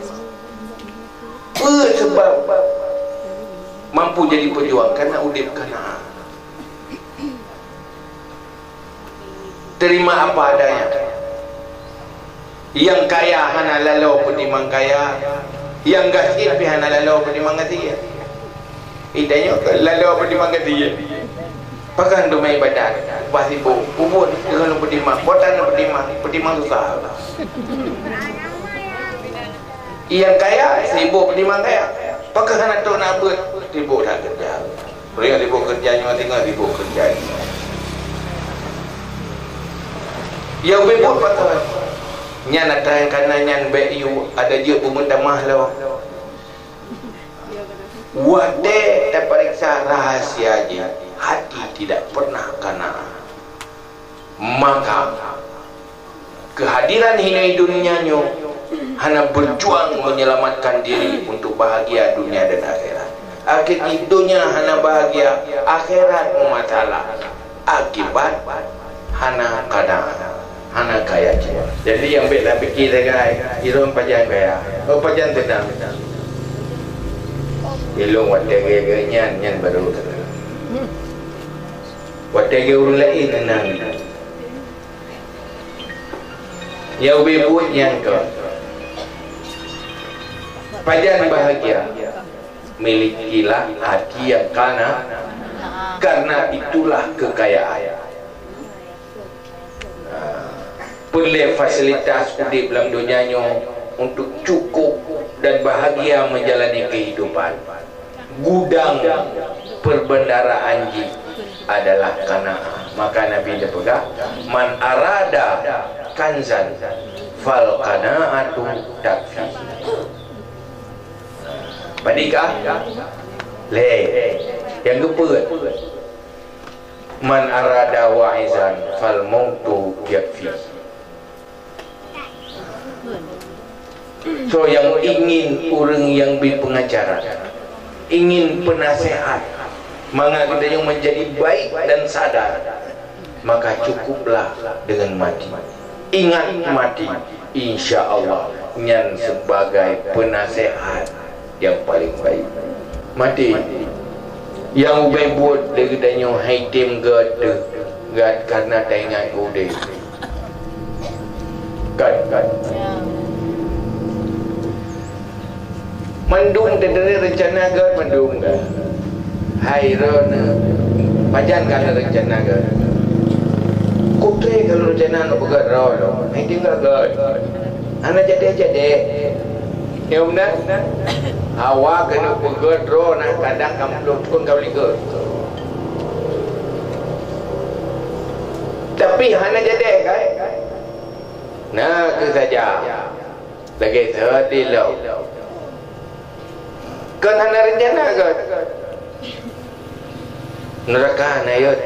Peue seubab mampu jadi pejuang? Karena udeb Kanaan. Terima apa adanya. Nyang kaya hana laloe peutimang kaya, nyang gasien pih hana laloe peutimang gasien. Geutanyoe laloe peutimang gasien. Pakon teuma ibadat, bah sibok, bubuet deungon peutimang, po tan peutimang, peutimang susah. Nyang kaya sibok peutimang kaya. Pakon hana trok na beuet, sibok that keureuja. Riek sibuk keureuja nyoe, singoh sibuk keureuja nyoe. Ya ubé buet pakat. Nyan atra nyang kana nyan bék yue, adak jeuet beumeutamah lom. Watée tapareksa rahasia jih, hati tidak pernah kana. Maka, keuhadiran hinoe dunia nyoe hana berjuang menyelamatkan diri untuk bahagia dunia dan akhirat. Akhé jih donya hana bahagia, akhirat meumasalah. Akibat hana kada, hana kaya jiwa. Jadi, nyang bék tapike sagai, ilôn pajan kaya. Oh, pajan teunang. Ilôn watée gét-gét nyan, nyan baru teunang. Watée gét ureuëng laén teunang. Ya ubé buet nyang kon. Pajan bahagia, milikilah hati yang kana, karena itulah kekayaan. Peureulée fasilitas udeb lam donya nyoe untuk cukup dan bahagia menjalani kehidupan. Gudang perbendaraan jih adalah qanaah. Maka Nabi geupeugah, "Man arada kanzan fal qanaatu takfi." Padikah? Lé. Yang keupeuet, "Man arada wa'izan fal mautu yakfi." So, yang ingin ureuëng yang bri pengajaran, ingin penasehat, mangat geutanyoe menjadi baik dan sadar, maka cukuplah dengan mati. Ingat mati, insya Allah, nyan sebagai penasehat yang paling baik. Mati. Nyang ubé buet lé geutanyoe hai tem gét teuh, gét karena taingat keu udeb. Kan, kan. Mandum teudeungoe reuncana gét mandum gét. Hai droeneuh, pajan ka lheueh reuncana gét? Kutré ka lheueh reuncana neuk peugét droe lom. Hai tem gét. Hana jadéh-jadéh. Ya beuna? Awak keuneuk peugét droe na kadang ka meuploh thon ka likot. Tapi hana jadéh kan? Na keu saja. Lagée thon dilom. Kon hana reuncana kon. Neuraka na yot.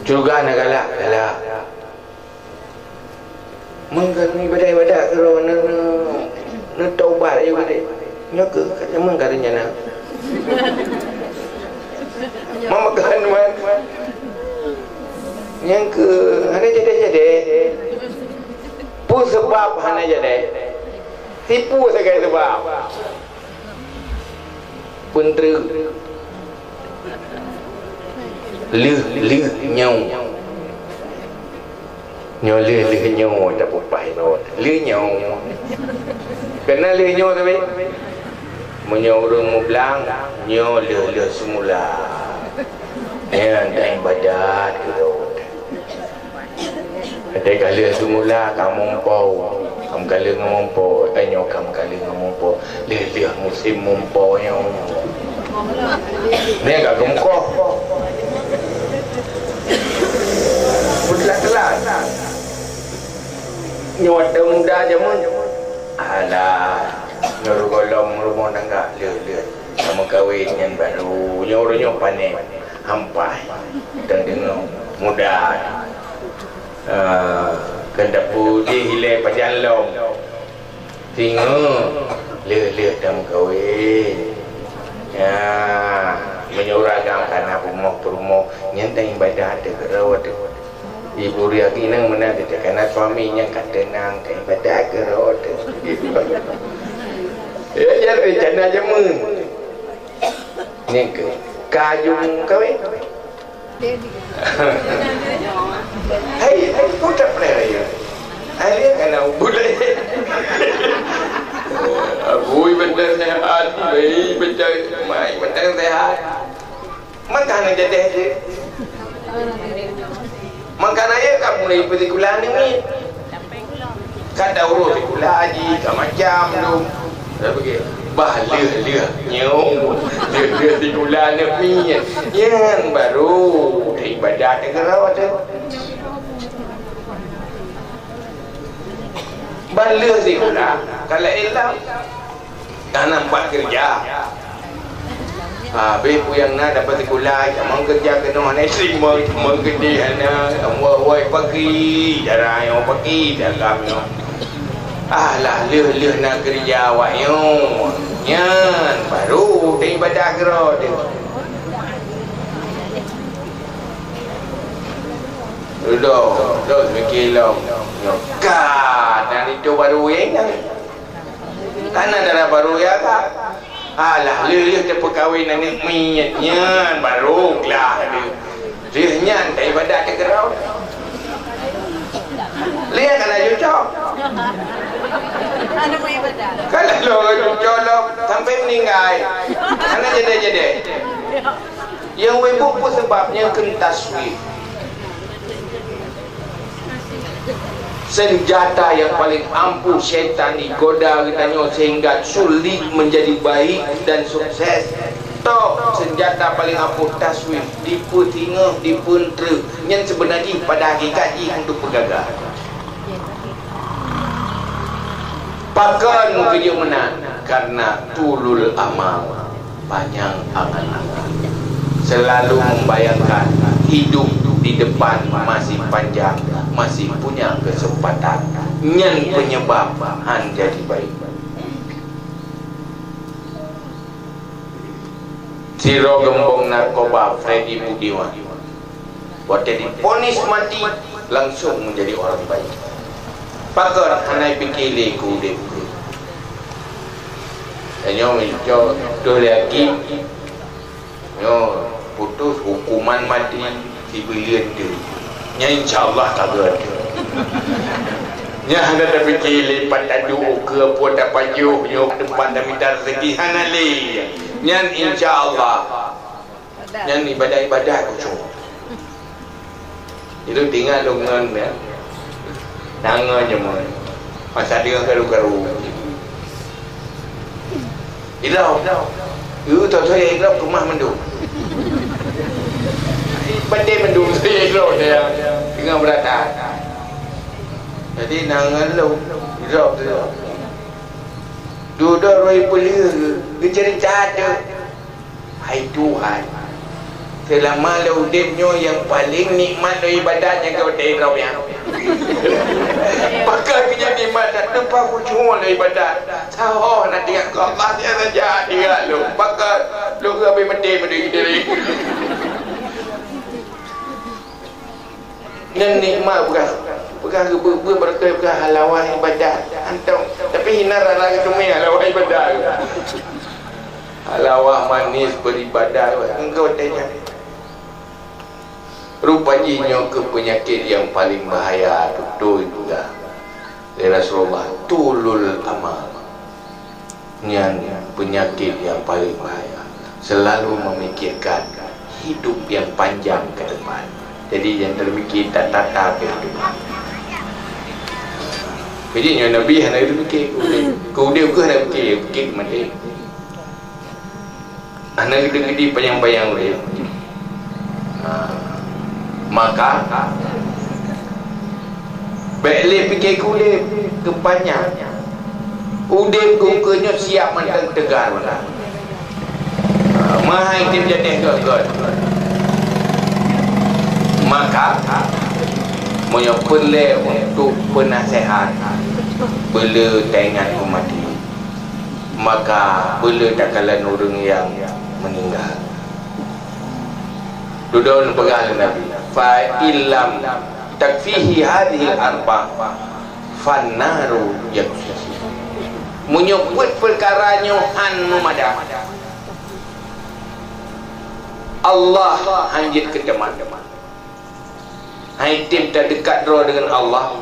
Syeuruga na galak, galak. Meukaru ibadat-ibadat keudroe neu-, neu-, neutaubat ayue geude. Nyoe keuh ka jameun ka reuncana. Meumakan man. Nyang keu hana jadéh-jadéh. Peue seubab hana jadéh? Tipu sagai seubab. Peuntrek. Lheueh, lheueh nyoe. Nyoe lheueh, lheueh nyoe tapeupah inong. Lheueh nyoe. Keunan lheueh nyoe sabe. Meunyoe ureuëng meublang, nyoe lheueh, lheueh seumula. Nyan ibadat keudroe. Watée ka lheueh seumula ka mumpoe, ka meukaleueng ngon mumpoe, eh, nyoe ka meukaleueng ngon mumpoe, lheueh-lheueh musém mumpoe nyoe. Nyan ka geumeukoh. Beuteulat-teulat. Nyoe watée muda jameun. Alah, nyoe gohlom rumoh tangga, lheueh-lheueh. Ka meukawen nyan barô, nyoe uroe nyoe pané, hampai, dan deungoe muda. Ah, keu tapeuudeh ilée pajan lom. Singoh lheueh-lheueh tameukawen. Ya, meunyoe ureuëng agam kana peurumoh-peurumoh, nyan tan ibadat teuh keudroe teuh. Ibu riak inong meunan teuh, kana suami nyang ka teunang, ka ibadat keudroe teuh. Ya, jadi canda jameun. Nyan keuh ka jeuem kawen. Hai, hai, ucap lé hai. Hai, dia kena ubul lé. Abui benda sehat, baik benda mai, benda sehat. Maka hana jadéh tu. Maka raya ka mulai persekulahan ni. Ka taurus sikula haji, ka macam tu. Dah pergi. Bah lheueh-lheueh nyoe, lheueh-lheueh sikula aneuk miet, nyan barô ibadat keudroe teuh. Ban lheueh sikula, ka laén lom. Ka nampak keureuja. Habéh peue nyang na dapat sikula, tamong keureuja keunoe hana teurimong, tamong keudeh hana, woi, woi, paki, dara nyoe paki, dara nyoe. Alah, lheueh-lheueh na keureuja awak nyoe, nyan barô teuibadah keudroe teuh. Dudoe, dudoe, pike lom. Nyoe ka, dan itu baru ingat. Hana dara barô ya ka. Alah, lheueh-lheueh teupeukawen aneuk miet nyan barô glah lheueh. Lheueh nyan teuibadat teuh keudroe. Lheueh kana cucok. Kana lôn cucok lom sampai meuninggai. Hana jadi-jadi. Nyang wébu peue sabab nyan kheun taswif. Senjata nyang paleng ampuh syaitan igoda geutanyoe sehingga sulit menjadi baik dan sukses. Tok senjata paleng ampuh taswif, dipeutingeuh, dipeuntreuh. Nyan seubeuna jih pada hakikat jih untuk peugaga. Pakon meukeujeuet meunan? Karena tulul amal. Panjang angan-angan, selalu membayangkan hidup di depan masih panjang, masih punya kesempatan. Nyan penyebab han jadi baik. Sidroe geumbong narkoba Freddy Budiman. Watèe diponis mati, langsung menjadi orang baik. Pakon hana pike lé keu udép geuh. Tanyoe meucok toh lé agib, nyoe putus hukuman mati sibuleuen teuk. Nyan insya Allah ka gèt. Nyan hana tapike lé pat taduek ukeue, peue tapajoh nyoe teumpat tamita rezeki, hana lé. Nyan insya Allah. Nyan ibadat-ibadat khusyuk. Itu tinggal lôn ngon, ya. Tangan je mon. Masa dia karu-karu. Idrop. Itu tu saya idrop keumah mandum. Batin mandum saya idrop dia. Tengah berata. Jadi tangan lôn idrop tu. Dudoe rhoi peuleueh geucerita tu. Hai Tuhan, seulama lôn udép nyoe nyang paleng nikmat lôn ibadat nyang keu watèe droe nyan. Pakon keu nyan nikmat that, teuma khusyuk lôn ibadat. Sahoh na tinggai keu Allah, siat saja tinggai lôn. Pakon lôn geuh habéh maté meudeh diri. Nyan nikmat peugah, peugah geubeuet-beuet, beureukat peugah halawa ibadat. Antom, tapi hina rara geuteumé halawa ibadat. Halawa manis beribadat, engkau tanya. Rupa jih nyoe keuh peunyakét nyang paleng bahaya, beutôi peugah lé Rasulullah, tulul amal. Nyan peunyakét nyang paleng bahaya. Selalu memikirkan hidup yang panjang ke depan. Jadi, nyang teupike tatata kehidupan. Jadi, nyoe Nabi hana teupike keu udép. Keu udép keuh hana pike, pike maté. Hana geudeungoe di panyang-panyang ureueng. Ha. Maka, bèk lé pike keu udép, keu panyang. Udép keu ukeue nyoe siap mantong teuga mantong. Ha, meuhai tem jadeh göt-göt. Maka, meunyoe peureulèe untuk peunasèhat, beu le taingat keu maté. Maka beu le takalon ureueng nyang meuninggai. Dudoe neupeugah lé Nabi, "Fa illam takfihi hadhil arba, fannaru yakfihi." Meunyoe peuet peukara nyoe han meumada, Allah han jeuet keu teuma. Hai tem tadeukat droe deungon Allah.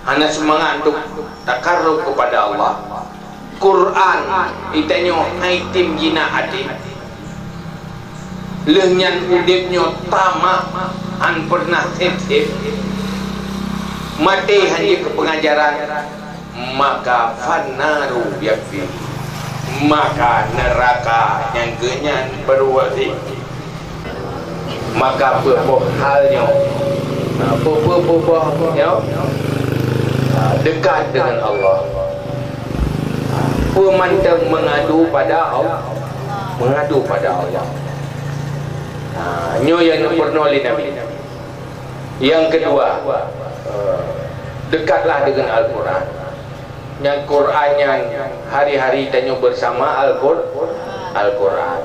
Hana seumangat untuk takarub keupada Allah. Quran, geutanyoe hai tem jinak até. Lheueh nyan udép nyoe tamak, han peureunah sép-sép. Maté han jeuet keu peungajaran. Maka fannaru yakfi, maka neuraka nyang keu nyan peuruweuet. Maka peue boh hal nyoe? Ha, peue-peue boh nyoe? Ha, dekat dengan Allah. Peue mantong mengadu pada Allah, mengadu pada Allah. Ha, nyoe nyang peurunoe lé Nabi. Yang kedua, eh, dekatlah dengan Al-Quran. Nyang Quran nyan hari-hari tanyoe bersama Al-Qur-, Al-Quran.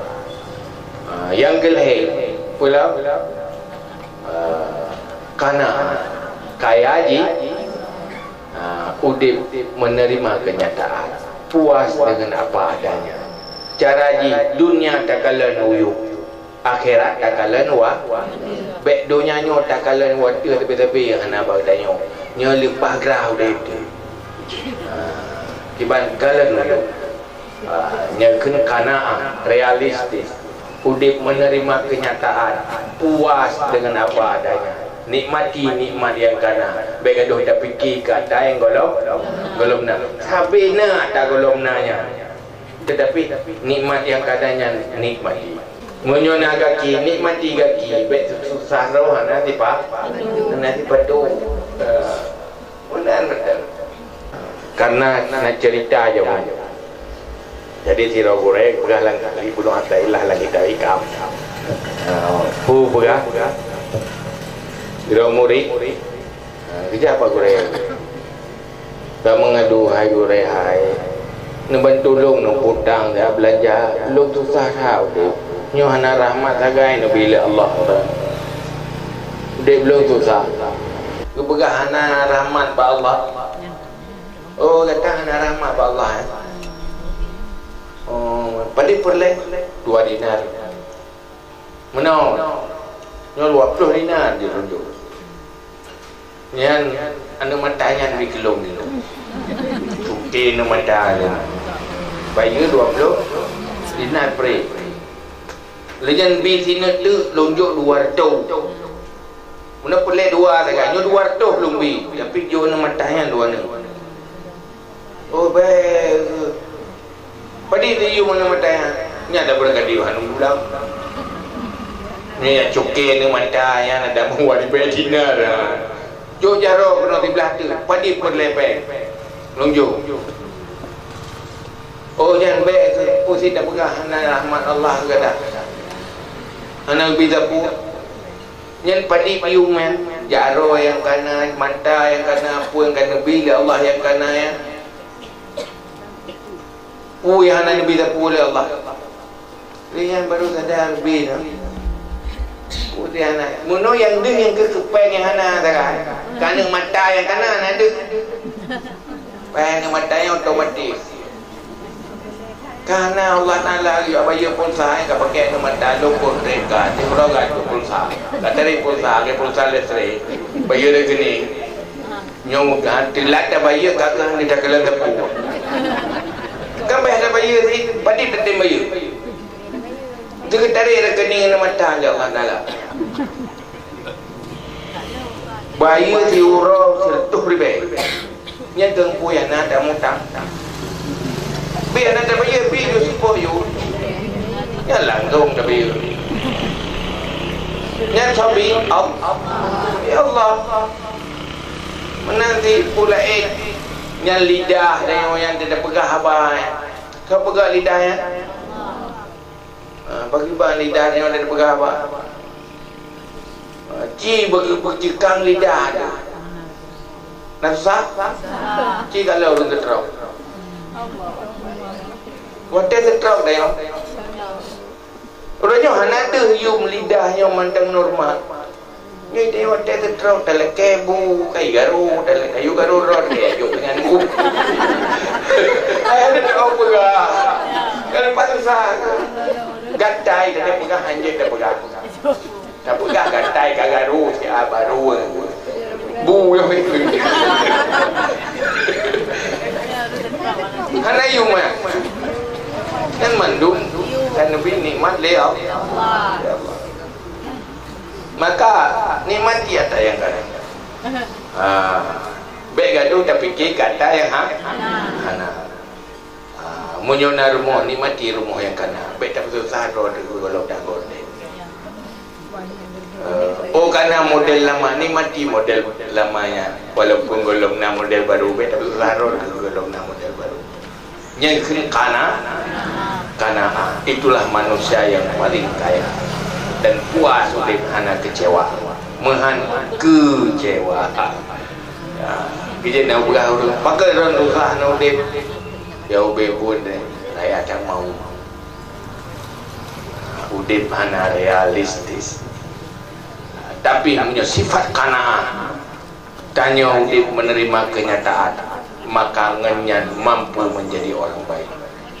Ah, yang kelhèe, pula, eh, kana kaya ji, ah, udép menerima kenyataan, puas dengan apa adanya. Cara ji, dunia takalon uyuek. Akhirat takalon wa-, bèk donya nyoe takalon watèe sabe-sabe nyang hana bak tanyoe. Nyoe leupah grah udép teuh. Ha, kiban kalon udép. Ha, nyoe kheun qanaah, realistis. Udép menerima kenyataan, puas dengan apa adanya. Nikmati nikmat nyang kana. Bèk gadôh tapike keu ata nyang gohlom, gohlom na. Sabe na ata gohlom na nyan. Tetapi nikmat nyang kana nyan nikmati. Meunyoe na gaki, nikmati gaki, bèk susah roh hana sipa-, hana sipatu. Eh, meunan beutôi. Karena na cerita jameun. Jadi sidroe gurèe peugah lam, di Gunong Atailah lam kitab hikam. Eh, peue peugah? Sidroe murit, eh, geujak bak gurèe. Ka meungadu, "Hai gurèe hai, neubantu lôn neuputang ya beulanja, lôn susah that udép. Nyoe hana rahmat sagai neubi lé Allah. Udép lôn susah." Geupeugah hana rahmat bak Allah. Oh, gata hana rahmat bak Allah, eh? Oh, padum peureulèe? Dua dinar. Meunan. Nyoe dua ploh dinar jiteuunjok. Nyan aneuk mata nyan bi keu lôn nyoe. Cuti aneuk mata nyan. Bayeue dua ploh dinar pré. Lheuh nyan bi sineuk teuk lôn jok dua reutôh. Meunan peureulèe dua sagai, nyoe dua reutôh lôn bi, tapi jok aneuk mata nyan dua nyoe. Oh, bèk. Padum teu yum aneuk mata nyan? Nyan dah beurangkat di hana pulang. Nyan nyang cuke aneuk mata nyan ada meuwali bèk dinar. Jok jaroe keunoe siblah teuk, padum peureulèe pèng. Lôn jok. Oh, nyan bèk keu, peue sit tapeugah hana rahmat Allah keu gata. Hana geubri sapeue. Nyan padum yum nyan, jaroe nyang kana, mata nyang kana, peue nyang ka neubi lé Allah nyang kana nyan. Peue nyang hana neubi sapeue lé Allah. Lheuh nyan baru sadar bi nyan. Peue nyang hana. Meunoe nyang deuh nyang keu, keu pèng nyang hana sagai. Ka aneuk mata nyang kana hana deuh. Pèng aneuk mata nyan otomatis. Ka hana Allah Taala geuyue bayeue pulsa, ka pakèk aneuk mata lôn peuet rèka, siuroe ka pulsa. Ka tarek pulsa, lagèe pulsa listrik. Bayeue rekening. Nyoe ka teulat tabayeue, ka keuh takalon teupeu. Kan payah tabayeue sit, padum tatem bayeue. Teuka tarek rekening aneuk mata lé Allah Taala. Bayeue siuroe sireutôh ribèe. Nyan keuh peue nyang na tamutang. Bi hana tabayeue, bi jeuet seupôt yum. Nyan langsông tabayeue. Nyan sabe, Al-, ya Allah. Meunan sit peue laén, nyan lidah tanyoe nyang tapeugah haba nyan. Soe peugah lidah nyan? Ha, pakriban lidah nyoe tapeugah haba? Ha, ci beu-, beuceukang lidah teuh. Na susah? Ci kalon ureueng geutrok. Watèe geutrok tanyoe. Uroe nyoe hana deuh yum lidah nyoe mantong normal. Nyoe watèe teutrok talakèe bu, kayu garu, talakèe kayu garu rot, eh, jok dengan bu. Ayah teutrok peugah. Kan leupah susah. Gatai tadi peugah, hanjeuet tapeugah. Tapeugah gatai ka garu, siat baru. Bu nyang itu. Hana yum, eh. Kan mandum, kan neubi nikmat lé Allah. Maka nikmati ata nyang ka na. Ha, bèk gadoh tapike keu atra nyang ha-, hana. Ah, meunyoe na rumoh, nikmati rumoh nyang kana. Bék tapeususah droe teuh gohlom dak gohlom. Eh, oh, kana model lama, nikmati model lama nyan. Walaupun gohlom na model baru, bék tapeususah droe teuh gohlom na model baru. Nyang kheun kana, kana, itulah manusia yang paling kaya dan puas udeb hana kecewa. Meuhan kecewa. Ya, keujeut na peugah ureueng, "Pakon droen susah na udeb?" Ya, ubé buet deh, rakyat nyang mau. Udeb hana realistis. Tapi meunyoe sifat qanaah, tanyoe udeb menerima kenyataan, maka ngon nyan mampu menjadi orang baik.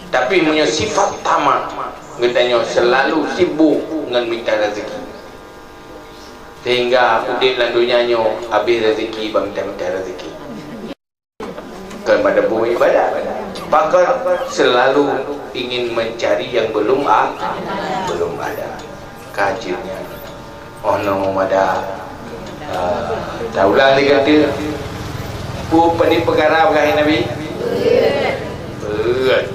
Tapi meunyoe sifat tamak, geutanyoe selalu sibuk ngon mita rezeki. Sehingga udeb lam donya nyoe habéh rezeki bak mita-mita rezeki. Bukan pada buah ibadat. Pakon selalu ingin mencari yang belum a-, belum ada. Kajiannya. Oh, no, ada. Ah, taulang diganti. Pu peuni peukara bagaih Nabi? Beut.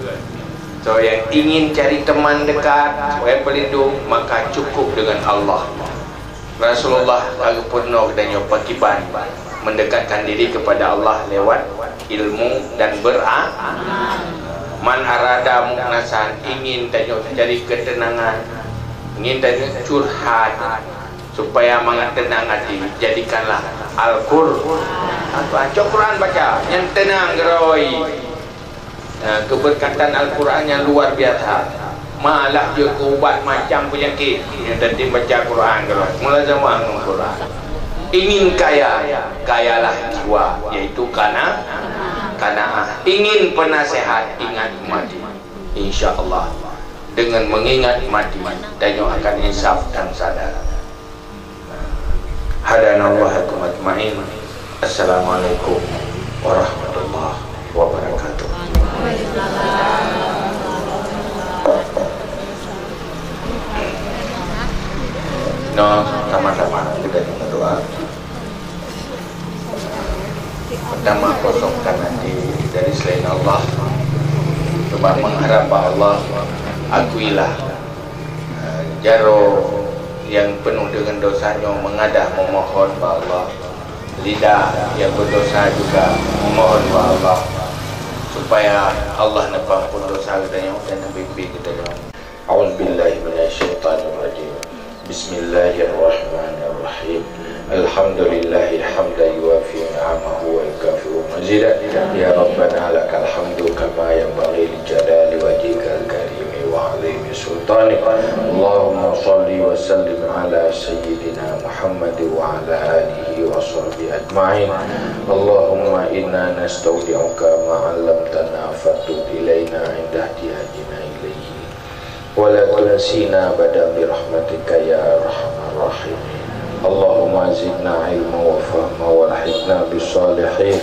So, yang ingin cari teman dekat, supaya pelindung, maka cukup dengan Allah. Rasulullah ka geupeurunoe geutanyoe pakiban mendekatkan diri kepada Allah lewat ilmu dan bera-, man arada mu'nasan, ingin tanyoe cari ketenangan, ingin tanyoe curhat, supaya mangat tenang hati, jadikanlah Al-Qur-, Al-Quran. Cok Quran baca, nyan tenang geuroi. Nah, keberkatan Al-Quran yang luar biasa. Malah jeuet keu ubat macam penyakit. Nyang penting baca Quran kalau mulazamah ngon Quran. Ingin kaya, kayalah jiwa, yaitu kana-, kanaah. Ingin penasehat, ingat mati. Insya Allah, dengan mengingat mati, tanyoe akan insaf dan sadar. Hadanallahu wa iyyakum ajma'in. Assalamualaikum warahmatullahi wabarakatuh. Nah, sama-sama kita berdoa. Pertama, kosongkan hati dari selain Allah. Sebab mengharap bak Allah, akuilah eh, jaroe nyang peunoh deungon dosa nyoe mengadah memohon bak Allah. Lidah nyang berdosa juga memohon bak Allah, supaya Allah neupeuampon dosa geutanyoe dan neubimbéng geutanyoe. A'udzubillahi minasyaitonirrajim. Bismillahirrahmanirrahim. Alhamdulillahi hamdan yuwafi ni'amahu wa yukafi'u mazidah. Ya Rabbana, lakal hamdu kama yanbaghi li jalali wajhikal karimi wa 'azimi sultanik. Allahumma shalli wa sallim ala sayyidina Muhammad wa ala alihi wa sahbihi ajma'in. Allahumma inna nastaudi'uka ma 'allamtana faktub ilaina 'inda ihtiyajina ilaihi. Wa la tunsina abada bi rahmatika ya arhamar rahimin. Allahumma zidna ilma wa fahma wa alhiqna bis salihin.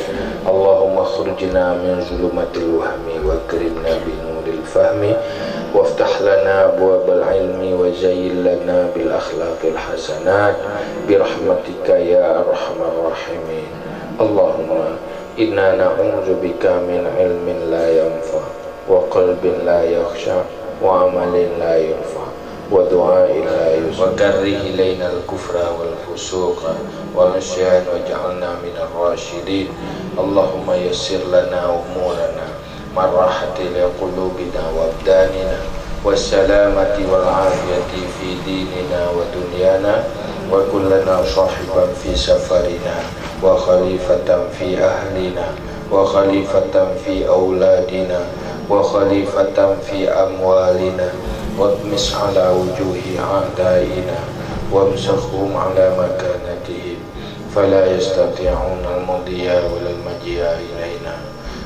Allahumma akhrijna min zulumatil wahmi wa akrimna bi nuril fahmi waftah lana abwabal ilmi wa zayyin lana bil akhlaqil hasanat bi rahmatika ya arhamar rahimin. Allahumma inna na'udzubika min ilmin la yanfa' wa qalbin la yakhsha' wa amalin la yurfa' wa du'ain la yustajab. Wa karrih ilainal kufra wal fusuqa wal 'isyan waj'alna minal rasyidin. Allahumma yassir lana umurana marrahati li qulubina wa abdanina wassalamati wal afiyati fi dinina wa dunyana wa kun lana sahiban fi safarina wa khalifatan fi ahlina wa khalifatan fi auladina wa khalifatan fi amwalina wa tmis ala wujuhi a'daina wa msakhum ala makanatihim fala yastati'una al-madhiya wal maji'a ilaina.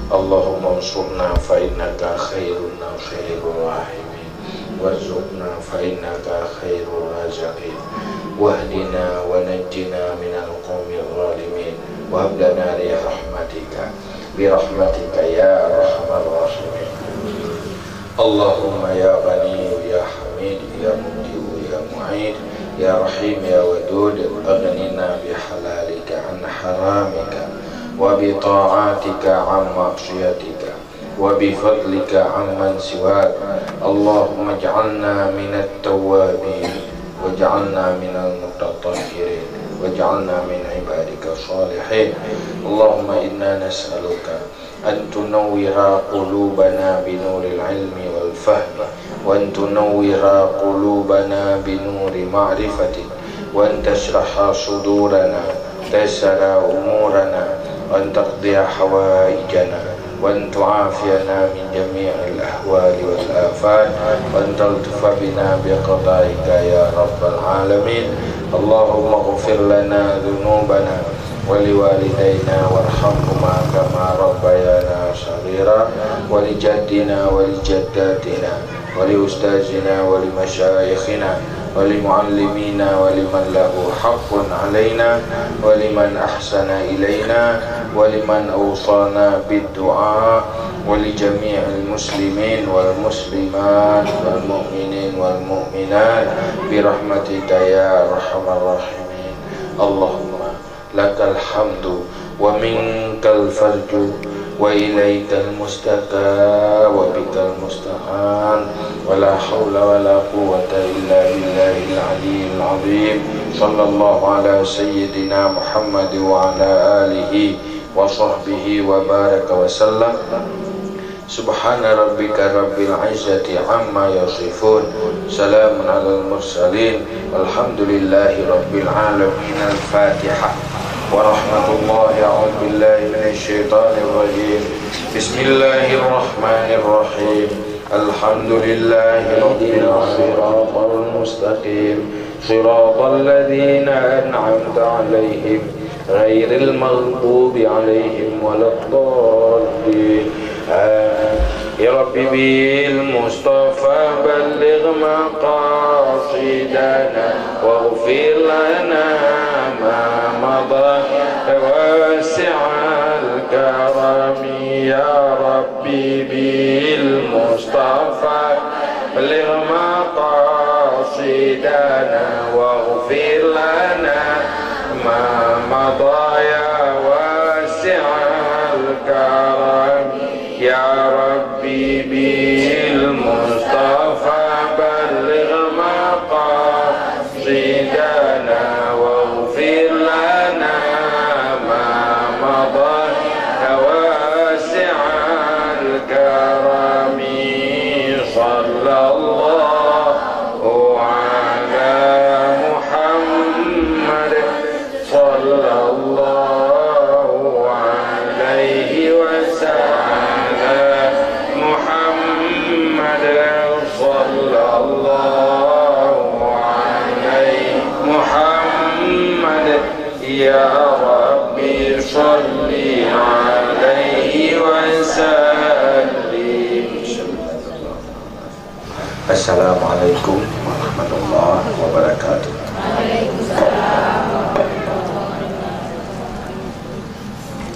Allahumma ansurna fa innaka khairun nasirin wa rahimin. Warzuqna fa innaka khairur raziqin. Wahdina wa najjina minal qaumidh dhalimin. Wa hab lana bi rahmatika, bi rahmatika ya arhamar rahimin. Allahumma ya Ghani ya Hamid ya Mubdi'u ya Mu'id ya Rahim ya Wadud, aghnina bi halalika an haramika وبطاعتك عن معصيتك وبفضلك عمن سواك. اللهم اجعلنا من التوابين واجعلنا من المتطهرين واجعلنا من عبادك الصالحين. اللهم إنا نسألك أن تنور قلوبنا بنور العلم والفهم، وأن تنور قلوبنا بنور معرفتك، وأن تشرح صدورنا، تيسر أمورنا، وأن تقضي حوائجنا، وأن تعافينا من جميع الأهوال والآفات، وأن تلطف بنا بقضائك يا رب العالمين. اللهم اغفر لنا ذنوبنا ولوالدينا وارحمهما كما ربيانا صغيرا، ولجدنا ولجداتنا ولأستاذنا ولمشايخنا ولمعلمينا ولمن له حق علينا ولمن أحسن إلينا ولمن أوصانا بالدعاء ولجميع المسلمين والمسلمات والمؤمنين والمؤمنات برحمتك يا أرحم الراحمين. اللهم لك الحمد ومنك الفرج وإليك المشتكى وبك المستعان ولا حول ولا قوة إلا بالله العلي العظيم. صلى الله على سيدنا محمد وعلى آله وصحبه وبارك وسلم. سبحان ربك رب العزة عما يصفون. سلام على المرسلين. والحمد لله رب العالمين. الفاتحة. ورحمة الله. أعوذ بالله من الشيطان الرجيم. بسم الله الرحمن الرحيم. الحمد لله رب العالمين. الصراط المستقيم. صراط الذين أنعمت عليهم غير المغضوب عليهم ولا الضالين. آمين. يا رب بالمصطفى بلغ مقاصدنا واغفر لنا ما مضى يا واسع الكرم. يا رب بالمصطفى بلغ مقاصدنا واغفر لنا ما مضى يا واسع الكرم. يا ربي بالمصطفى بلغ مقاصدنا واغفر لنا ما مضى يا واسع الكرم. صلى الله على محمد، صلى الله عليه وسلم. محمد، صلى الله عليه. محمد، يا ربي صل عليه وسلم. Assalamualaikum warahmatullahi